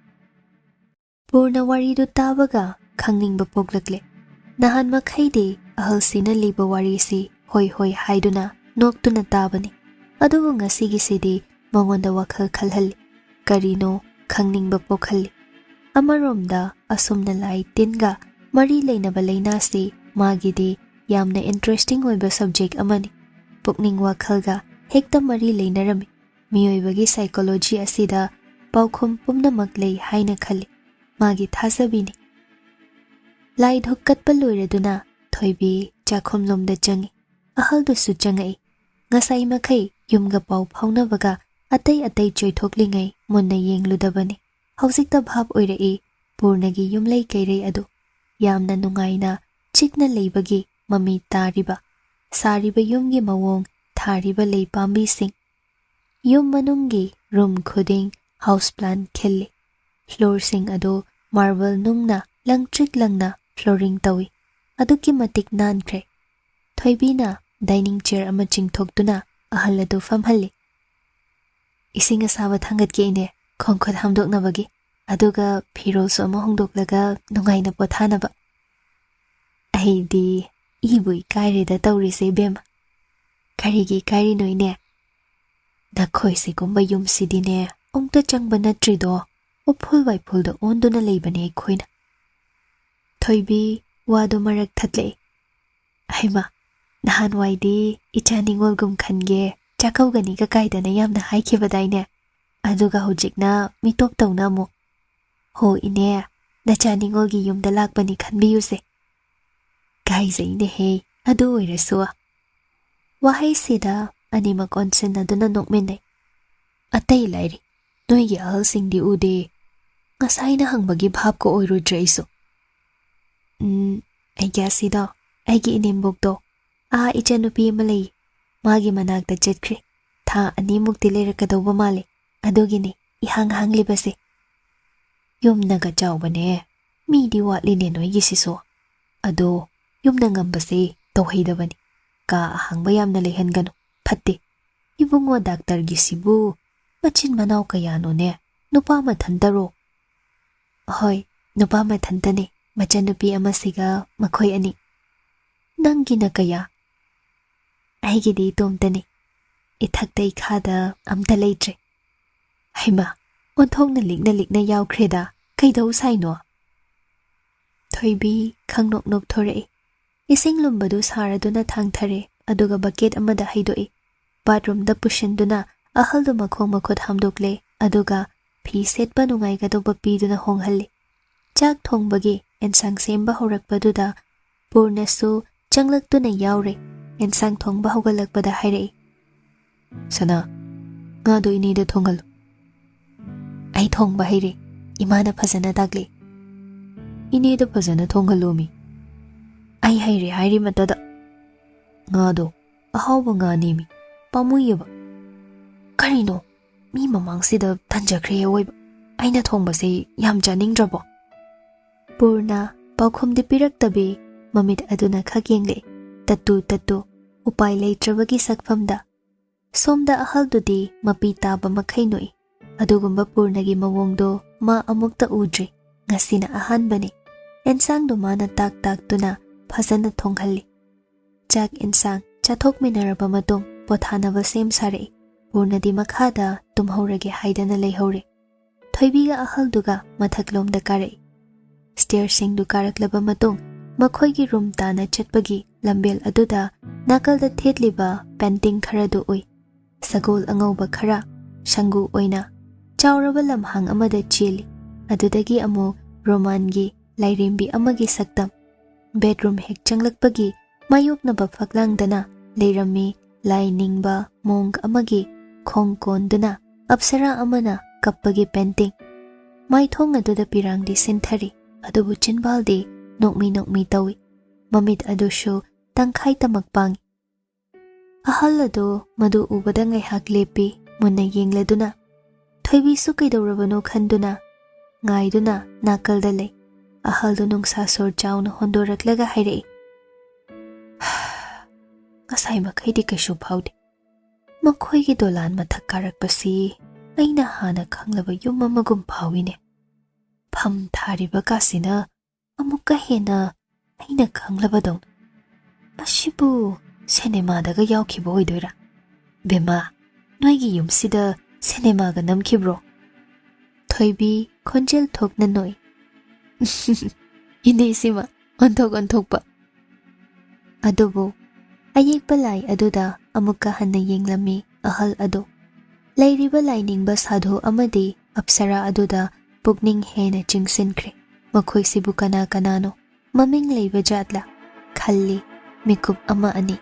ꯄꯨꯔꯅ ꯋꯥꯔꯤꯗꯨ ꯇꯥꯕꯒ ꯈꯪꯅꯤꯡꯕ ꯄꯣꯛꯂꯛꯂꯦ꯫ ꯅꯍꯥꯟ ꯃꯈꯩꯗꯤ ꯑꯍꯜꯁꯤꯅ ꯂꯤꯕ ꯋꯥꯔꯤꯁꯤ ꯍꯣꯏ ꯍꯣꯏ ꯍꯥꯏꯗꯨꯅ ꯅꯣꯛꯇꯨꯅ ꯇꯥꯕꯅꯤ꯫ ꯑꯗꯨꯕꯨ ꯉꯁꯤꯒꯤꯁꯤꯗꯤ ꯃꯉꯣꯟꯗ ꯋꯥꯈꯜ ꯈꯜꯍꯜꯂꯤ꯫ ꯀꯔꯤꯅꯣ ꯈꯪꯅꯤꯡꯕ ꯄꯣꯛꯍꯜꯂꯤ꯫ ꯑꯃꯔꯣꯝꯗ ꯑꯁꯨꯝꯅ ꯂꯥꯏ ꯇꯤꯟꯒ ꯃꯔꯤ ꯂꯩꯅꯕ ꯂꯥꯏꯅꯥꯁꯤ ꯃꯥꯒꯤꯗꯤ ꯌꯥꯝꯅ interesting ꯑꯣꯏꯕ subject ꯑꯃꯅꯤ꯫ ꯄꯨꯛꯅꯤꯡ ꯋꯥꯈꯜꯒ ꯍꯦꯛꯇ ꯃꯔꯤ ꯂꯩꯅꯔꯝꯃꯤ꯫ ꯃꯤꯑꯣꯏꯕꯒꯤ psychology ꯑꯁꯤꯗ ꯄꯥꯎꯈꯨꯝ ꯄꯨꯝꯅꯃꯛ ꯂꯩ ꯍꯥꯏꯅ ꯈꯜꯂꯤ꯫ ꯃꯥꯒꯤ ꯊꯥꯖꯕꯤꯅꯤ꯫ ꯂꯥꯏ ꯙꯨꯛ ꯀꯠꯄ ꯂꯣꯏꯔꯗꯨꯅ ꯊꯣꯏꯕꯤ ꯆꯥꯛꯈꯨꯝꯂꯣꯝꯗ ꯆꯪꯉꯤ꯫ ꯑꯍꯜꯗꯨꯁꯨ ꯆꯪꯉꯛꯏ꯫ ꯉꯁꯥꯏ ꯃꯈꯩ ꯌꯨꯝꯒ ꯄꯥꯎ ꯐꯥꯎꯅꯕꯒ ꯑꯇꯩ ꯑꯇꯩ ꯆꯣꯏꯊꯣꯛꯂꯤꯉꯩ ꯃꯨꯟꯅ ꯌꯦꯡꯂꯨꯗꯕꯅꯤ꯫ ꯍꯧꯖꯤꯛꯇ ꯚꯥꯞ ꯑꯣꯏꯔꯛꯏ ꯄꯨꯔꯅꯒꯤ ꯌꯨꯝꯂꯩ ꯀꯩꯔꯩ ꯑꯗꯨ꯫ ꯌꯥꯝꯅ ꯅꯨꯡꯉꯥꯏꯅ ꯆꯤꯛꯅ ꯂꯩꯕꯒꯤ ꯃꯃꯤ ꯇꯥꯔꯤꯕ꯫ ꯁꯥꯔꯤꯕ ꯌꯨꯝꯒꯤ ꯃꯑꯣꯡ, ꯊꯥꯔꯤꯕ ꯂꯩ ꯄꯥꯝꯕꯤꯁꯤꯡ꯫ ꯌꯨꯝ ꯃꯅꯨꯡꯒꯤ room ꯈꯨꯗꯤꯡ house plant ꯈꯤꯜꯂꯤ꯫ Floorꯁꯤꯡ ꯑꯗꯨ marble ꯅꯨꯡꯅ ꯂꯪꯇ꯭ꯔꯤꯛ ꯂꯪꯅ flooring ꯇꯧꯏ꯫ ꯑꯗꯨꯛꯀꯤ ꯃꯇꯤꯛ ꯅꯥꯟꯈ꯭ꯔꯦ꯫ ꯊꯣꯏꯕꯤꯅ dining chair ꯑꯃ ꯆꯤꯡꯊꯣꯛꯇꯨꯅ ꯑꯍꯜ ꯑꯗꯨ ꯐꯝꯍꯜꯂꯤ꯫ "ꯏꯁꯤꯡ ꯑꯁꯥꯕ ꯊꯥꯡꯒꯠꯀꯦ ꯏꯅꯦ, ꯈꯣꯡ ꯈꯨꯠ ꯍꯥꯝꯗꯣꯛꯅꯕꯒꯤ꯫ ꯑꯗꯨꯒ ꯐꯤꯔꯣꯜꯁꯨ ꯑꯃ ꯍꯣꯡꯗꯣꯛꯂꯒ ꯅꯨꯡꯉꯥꯏꯅ ꯄꯣꯊꯥꯅꯕ꯫" "ꯑꯩꯗꯤ ꯏꯕꯨ ꯏꯀꯥꯏꯔꯦꯗ ꯇꯧꯔꯤꯁꯦ ꯏꯕꯦꯝꯃ꯫" ꯀꯔꯤꯒꯤ ꯏꯀꯥꯏꯔꯤꯅꯣ, ꯏꯅꯦ? ꯅꯈꯣꯏ ꯁꯤꯒꯨꯝꯕ ꯌꯨꯝꯁꯤꯗꯤꯅꯦ, ꯑꯃꯨꯛꯇ ꯆꯪꯕ ꯅꯠꯇ꯭ꯔꯤꯗꯣ, ꯎꯐꯨꯜ ꯋꯥꯏꯐꯨꯜꯗ ꯑꯣꯟꯗꯨꯅ ꯂꯩꯕꯅꯦ ꯑꯩꯈꯣꯏꯅ꯫ ꯊꯣꯏꯕꯤ ꯋꯥꯗꯣ ꯃꯔꯛ ꯊꯠꯂꯛꯏ꯫ "ꯍꯩꯃꯥ, ꯅꯍꯥꯟꯋꯥꯏꯗꯤ ꯏꯆꯥ ꯅꯤꯉꯣꯜꯒꯨꯝ ꯈꯟꯒꯦ, ꯆꯥꯛꯀꯧꯒꯅꯤꯒ ꯀꯥꯏꯗꯅ ꯌꯥꯝꯅ ꯍꯥꯏꯈꯤꯕꯗꯥꯏꯅꯦ? ꯑꯗꯨꯒ ꯍꯧꯖꯤꯛꯅ ꯃꯤꯇꯣꯞ ꯇꯧꯅ ꯑꯃꯨꯛ꯫ ꯍꯣ ꯏꯅꯦ, ꯅꯆꯥ ꯅꯤꯉꯣꯜꯒꯤ ꯌꯨꯝꯗ ꯂꯥꯛꯄꯅꯤ ꯈꯟꯕꯤꯌꯨꯁꯦ꯫" ꯀꯥꯏꯖꯩꯅꯦꯍꯦ, ꯑꯗꯨ ꯑꯣꯏꯔꯁꯨ꯫ ꯋꯥꯍꯩꯁꯤꯗ ꯑꯅꯤꯃꯛ ꯑꯣꯟꯁꯤꯟꯅꯗꯨꯅ ꯅꯣꯛꯃꯤꯟꯅꯩ꯫ "ꯑꯇꯩ ꯂꯥꯏꯔꯤ, ꯅꯣꯏꯒꯤ ꯑꯍꯜꯁꯤꯡꯗꯤ ꯎꯗꯦ꯫ ꯉꯁꯥꯏꯅ ꯍꯪꯕꯒꯤ ꯚꯥꯞꯀ ꯑꯣꯏꯔꯨꯗ꯭ꯔꯦ ꯑꯩꯁꯨ꯫" "ꯎꯝ, ꯑꯩꯒꯤ ꯑꯁꯤꯗꯣ, ꯑꯩꯒꯤ ꯏꯅꯦꯝꯕꯣꯛꯇꯣ, ꯑꯥ ꯏꯆꯟꯅꯨꯄꯤ ꯑꯃ ꯂꯩ, ꯃꯥꯒꯤ ꯃꯅꯥꯛꯇ ꯆꯠꯈ꯭ꯔꯦ꯫ ꯊꯥ ꯑꯅꯤꯃꯨꯛꯇꯤ ꯂꯩꯔꯛꯀꯗꯧꯕ ꯃꯥꯜꯂꯦ, ꯑꯗꯨꯒꯤꯅꯦ ꯏꯍꯥꯡ ꯍꯥꯡꯂꯤꯕꯁꯦ꯫" "ꯌꯨꯝꯅꯒ ꯆꯥꯎꯕꯅꯦ, ꯃꯤꯗꯤ ꯋꯥꯠꯂꯤꯅꯦ ꯅꯣꯏꯒꯤꯁꯤꯁꯨ꯫ ꯑꯗꯣ ꯌꯨꯝꯅ ꯉꯝꯕꯁꯦ ꯇꯧꯍꯩꯗꯕꯅꯤ, ꯀꯥ ꯑꯍꯥꯡꯕ ꯌꯥꯝꯅ ꯂꯩꯍꯟꯒꯅꯨ, ꯐꯠꯇꯦ꯫ ꯏꯕꯨꯡꯉꯣ ꯗꯥꯛꯇꯔꯒꯤꯁꯤꯕꯨ ꯃꯆꯤꯟ ꯃꯅꯥꯎ ꯀꯌꯥꯅꯣꯅꯦ, ꯅꯨꯄꯥ ꯃꯊꯟꯇꯔꯣ?" "ꯍꯣꯏ, ꯅꯨꯄꯥ ꯃꯊꯟꯇꯅꯦ, ꯃꯆꯟꯅꯨꯄꯤ ꯑꯃꯁꯤꯒ ꯃꯈꯣꯏ ꯑꯅꯤ꯫" "ꯅꯪꯒꯤꯅ ꯀꯌꯥ?" "ꯑꯩꯒꯤꯗꯤ ꯏꯇꯣꯝꯇꯅꯤ, ꯏꯊꯛꯇ ꯏꯈꯥꯗ ꯑꯝꯇ ꯂꯩꯇ꯭ꯔꯦ꯫" "ꯍꯩꯃꯥ, ꯑꯣꯟꯊꯣꯛꯅ ꯂꯤꯛꯅ ꯂꯤꯛꯅ ꯌꯥꯎꯈ꯭ꯔꯦꯗ, ꯀꯩꯗꯧ ꯁꯥꯏꯅꯣ?" ꯊꯣꯏꯕꯤ ꯈꯪꯅꯣꯛ ꯅꯣꯛꯊꯣꯔꯛꯏ꯫ ꯏꯁꯤꯡ ꯂꯨꯝꯕꯗꯨ ꯁꯥꯔꯗꯨꯅ ꯊꯥꯡꯊꯔꯦ, ꯑꯗꯨꯒ ꯕꯀꯦꯠ ꯑꯃꯗ ꯍꯩꯗꯣꯛꯏ꯫ ꯕꯥꯠꯔꯨꯝꯗ ꯄꯨꯁꯤꯟꯗꯨꯅ ꯑꯍꯜꯗꯨ ꯃꯈꯣꯡ ꯃꯈꯨꯠ ꯍꯥꯝꯗꯣꯛꯂꯦ, ꯑꯗꯨꯒ ꯐꯤ ꯁꯦꯠꯄ ꯅꯨꯡꯉꯥꯏꯒꯗꯧꯕ ꯄꯤꯗꯨꯅ ꯍꯣꯡꯍꯜꯂꯤ꯫ ꯆꯥꯛ ꯊꯣꯡꯕꯒꯤ ꯑꯦꯟꯁꯥꯡ ꯁꯦꯝꯕ ꯍꯧꯔꯛꯄꯗꯨꯗ ꯄꯨꯔꯅꯁꯨ ꯆꯪꯂꯛꯇꯨꯅ ꯌꯥꯎꯔꯦ꯫ ꯑꯦꯟꯁꯥꯡ ꯊꯣꯡꯕ ꯍꯧꯒꯠꯂꯛꯄꯗ ꯍꯥꯏꯔꯛꯏ, "ꯁꯅꯥ, ꯉꯥꯗꯣ ꯏꯅꯦꯗ ꯊꯣꯡꯍꯜꯂꯨ꯫" "ꯑꯩ ꯊꯣꯡꯕ ꯍꯩꯔꯦ, ꯏꯃꯥꯅ ꯐꯖꯅ ꯇꯥꯛꯂꯦ꯫" "ꯏꯅꯦꯗ ꯐꯖꯅ ꯊꯣꯡꯍꯜꯂꯣꯃꯤ꯫" "ꯑꯩ ꯍꯩꯔꯦ ꯍꯥꯏꯔꯤꯃꯇꯗ꯫ ꯉꯥꯗꯣ ꯑꯍꯥꯎꯕ ꯉꯥꯅꯦꯃꯤ, ꯄꯥꯝꯃꯨꯏꯌꯦꯕ꯫" "ꯀꯔꯤꯅꯣ, ꯃꯤ ꯃꯃꯥꯡꯁꯤꯗ ꯇꯟꯖꯈ꯭ꯔꯦ ꯑꯋꯣꯏꯕ꯫ ꯑꯩꯅ ꯊꯣꯡꯕꯁꯦ ꯌꯥꯝ ꯆꯥꯅꯤꯡꯗ꯭ꯔꯕꯣ?" ꯄꯨꯔꯅ ꯄꯥꯎꯈꯨꯝꯗꯤ ꯄꯤꯔꯛꯇꯕꯤ ꯃꯃꯤꯠ ꯑꯗꯨꯅ ꯈꯛ ꯌꯦꯡꯂꯛꯏ, ꯇꯠꯇꯨ ꯇꯠꯇꯨ, ꯎꯄꯥꯏ ꯂꯩꯇ꯭ꯔꯕꯒꯤ ꯁꯛꯐꯝꯗ꯫ ꯁꯣꯝꯗ ꯑꯍꯜꯗꯨꯗꯤ ꯃꯄꯤ ꯇꯥꯕ ꯃꯈꯩ ꯅꯣꯛꯏ꯫ ꯑꯗꯨꯒꯨꯝꯕ ꯄꯨꯔꯅꯒꯤ ꯃꯑꯣꯡꯗꯣ ꯃꯥ ꯑꯃꯨꯛꯇ ꯎꯗ꯭ꯔꯤ, ꯉꯁꯤꯅ ꯑꯍꯥꯟꯕꯅꯤ꯫ ꯑꯦꯟꯁꯥꯡꯗꯣ ꯃꯥꯅ ꯇꯥꯛ ꯇꯥꯛꯇꯨꯅ ꯐꯖꯅ ꯊꯣꯡꯍꯜꯂꯤ꯫ ꯆꯥꯛ ꯑꯦꯟꯁꯥꯡ ꯆꯥꯊꯣꯛꯃꯤꯟꯅꯔꯕ ꯃꯇꯨꯡ ꯄꯣꯊꯥꯅꯕ ꯁꯦꯝ ꯁꯥꯔꯛꯏ꯫ ꯄꯨꯔꯅꯗꯤ ꯃꯈꯥꯗ ꯇꯨꯝꯍꯧꯔꯒꯦ ꯍꯥꯏꯗꯅ ꯂꯩꯍꯧꯔꯦ꯫ ꯊꯣꯏꯕꯤꯒ ꯑꯍꯜꯗꯨꯒ ꯃꯊꯛꯂꯣꯝꯗ ꯀꯥꯔꯛꯏ꯫ ꯁ꯭ꯇꯦꯌꯔꯁꯤꯡꯗꯨ ꯀꯥꯔꯛꯂꯕ ꯃꯇꯨꯡ ꯃꯈꯣꯏꯒꯤ ꯔꯨꯝ ꯇꯥꯅ ꯆꯠꯄꯒꯤ ꯂꯝꯕꯦꯜ ꯑꯗꯨꯗ ꯅꯥꯀꯜꯗ ꯊꯦꯠꯂꯤꯕ ꯄꯦꯟꯇꯤꯡ ꯈꯔꯗꯨ ꯎꯏ꯫ ꯁꯒꯣꯜ ꯑꯉꯧꯕ ꯈꯔ, ꯁꯪꯒꯨ ꯑꯣꯏꯅ ꯆꯥꯎꯔꯕ ꯂꯝꯍꯥꯡ ꯑꯃꯗ ꯆꯦꯜꯂꯤ꯫ ꯑꯗꯨꯗꯒꯤ ꯑꯃꯨꯛ ꯔꯣꯃꯥꯟꯒꯤ ꯂꯥꯏꯔꯦꯝꯕꯤ ꯑꯃꯒꯤ ꯁꯛꯇꯝ꯫ ꯕꯦꯗꯔꯨꯝ ꯍꯦꯛ ꯆꯪꯂꯛꯄꯒꯤ ꯃꯥꯌꯣꯛꯅꯕ ꯐꯛꯂꯥꯡꯗꯅ ꯂꯩꯔꯝꯃꯤ ꯂꯥꯏ ꯅꯤꯡꯕ ꯃꯣꯡ ꯑꯃꯒꯤ ꯈꯣꯡ ꯀꯣꯟꯗꯨꯅ ꯑꯞꯁꯔꯥ ꯑꯃꯅ ꯀꯞꯄꯒꯤ ꯄꯦꯟꯇꯤꯡ꯫ ꯃꯥꯏꯊꯣꯡ ꯑꯗꯨꯗ ꯄꯤꯔꯥꯡꯗꯤ ꯁꯤꯟꯊꯔꯤ, ꯑꯗꯨꯕꯨ ꯆꯤꯟꯕꯥꯜꯗꯤ ꯅꯣꯛꯃꯤ ꯅꯣꯛꯃꯤ ꯇꯧꯏ꯫ ꯃꯃꯤꯠ ꯑꯗꯨꯁꯨ ꯇꯪꯈꯥꯏ ꯇꯃꯛ ꯄꯥꯡꯏ꯫ ꯑꯍꯜ ꯑꯗꯨ ꯃꯗꯨ ꯎꯕꯗ ꯉꯥꯏꯍꯥꯛ ꯂꯦꯞꯄꯤ, ꯃꯨꯟꯅ ꯌꯦꯡꯂꯗꯨꯅ꯫ ꯊꯣꯏꯕꯤꯁꯨ ꯀꯩꯗꯧꯔꯕꯅꯣ ꯈꯟꯗꯨꯅ, ꯉꯥꯏꯗꯨꯅ ꯅꯥꯀꯜꯗ ꯂꯩ꯫ ꯑꯍꯜꯗꯨ ꯅꯨꯡꯁꯥ ꯁꯣꯔ ꯆꯥꯎꯅ ꯍꯣꯟꯗꯣꯔꯛꯂꯒ ꯍꯥꯏꯔꯛꯏ, "ꯉꯁꯥꯏ ꯃꯈꯩꯗꯤ ꯀꯩꯁꯨ ꯐꯥꯎꯗꯦ꯫ ꯃꯈꯣꯏꯒꯤ ꯗꯣꯂꯥꯟ ꯃꯊꯛ ꯀꯥꯔꯛꯄꯁꯤ ꯑꯩꯅ ꯍꯥꯟꯅ ꯈꯪꯂꯕ ꯌꯨꯝ ꯑꯃꯒꯨꯝ ꯐꯥꯎꯏꯅꯦ꯫ ꯐꯝ ꯊꯥꯔꯤꯕ ꯀꯥꯁꯤꯅ ꯑꯃꯨꯛꯀ ꯍꯦꯟꯅ ꯑꯩꯅ ꯈꯪꯂꯕꯗꯧꯅ꯫ ꯃꯁꯤꯕꯨ ꯁꯤꯅꯦꯃꯥꯗꯒ ꯌꯥꯎꯈꯤꯕ ꯑꯣꯏꯗꯣꯏꯔꯥ? ꯕꯦꯝꯃ, ꯅꯣꯏꯒꯤ ꯌꯨꯝꯁꯤꯗ ꯁꯤꯅꯦꯃꯥꯒ ꯅꯝꯈꯤꯕ꯭ꯔꯣ?" ꯊꯣꯏꯕꯤ ꯈꯣꯟꯖꯦꯜ ꯊꯣꯛꯅ ꯅꯣꯛꯏ꯫ "ꯏꯅꯦ ꯁꯤꯃ ꯑꯣꯟꯊꯣꯛ ꯑꯣꯟꯊꯣꯛꯄ!" ꯑꯗꯨꯕꯨ ꯑꯌꯦꯛꯄ ꯂꯥꯏ ꯑꯗꯨꯗ ꯑꯃꯨꯛꯀ ꯍꯟꯅ ꯌꯦꯡꯂꯝꯃꯤ ꯑꯍꯜ ꯑꯗꯨ꯫ ꯂꯩꯔꯤꯕ ꯂꯥꯏꯅꯤꯡꯕ ꯁꯥꯙꯨ ꯑꯃꯗꯤ ꯑꯞꯁꯔꯥ ꯑꯗꯨꯗ ꯄꯨꯛꯅꯤꯡ ꯍꯦꯟꯅ ꯆꯤꯡꯁꯤꯟꯈ꯭ꯔꯦ꯫ ꯃꯈꯣꯏꯁꯤꯕꯨ ꯀꯅꯥ ꯀꯅꯥꯅꯣ? ꯃꯃꯤꯡ ꯂꯩꯕ ꯖꯥꯠꯂ? ꯈꯜꯂꯤ ꯃꯤꯀꯨꯞ ꯑꯃ ꯑꯅꯤ꯫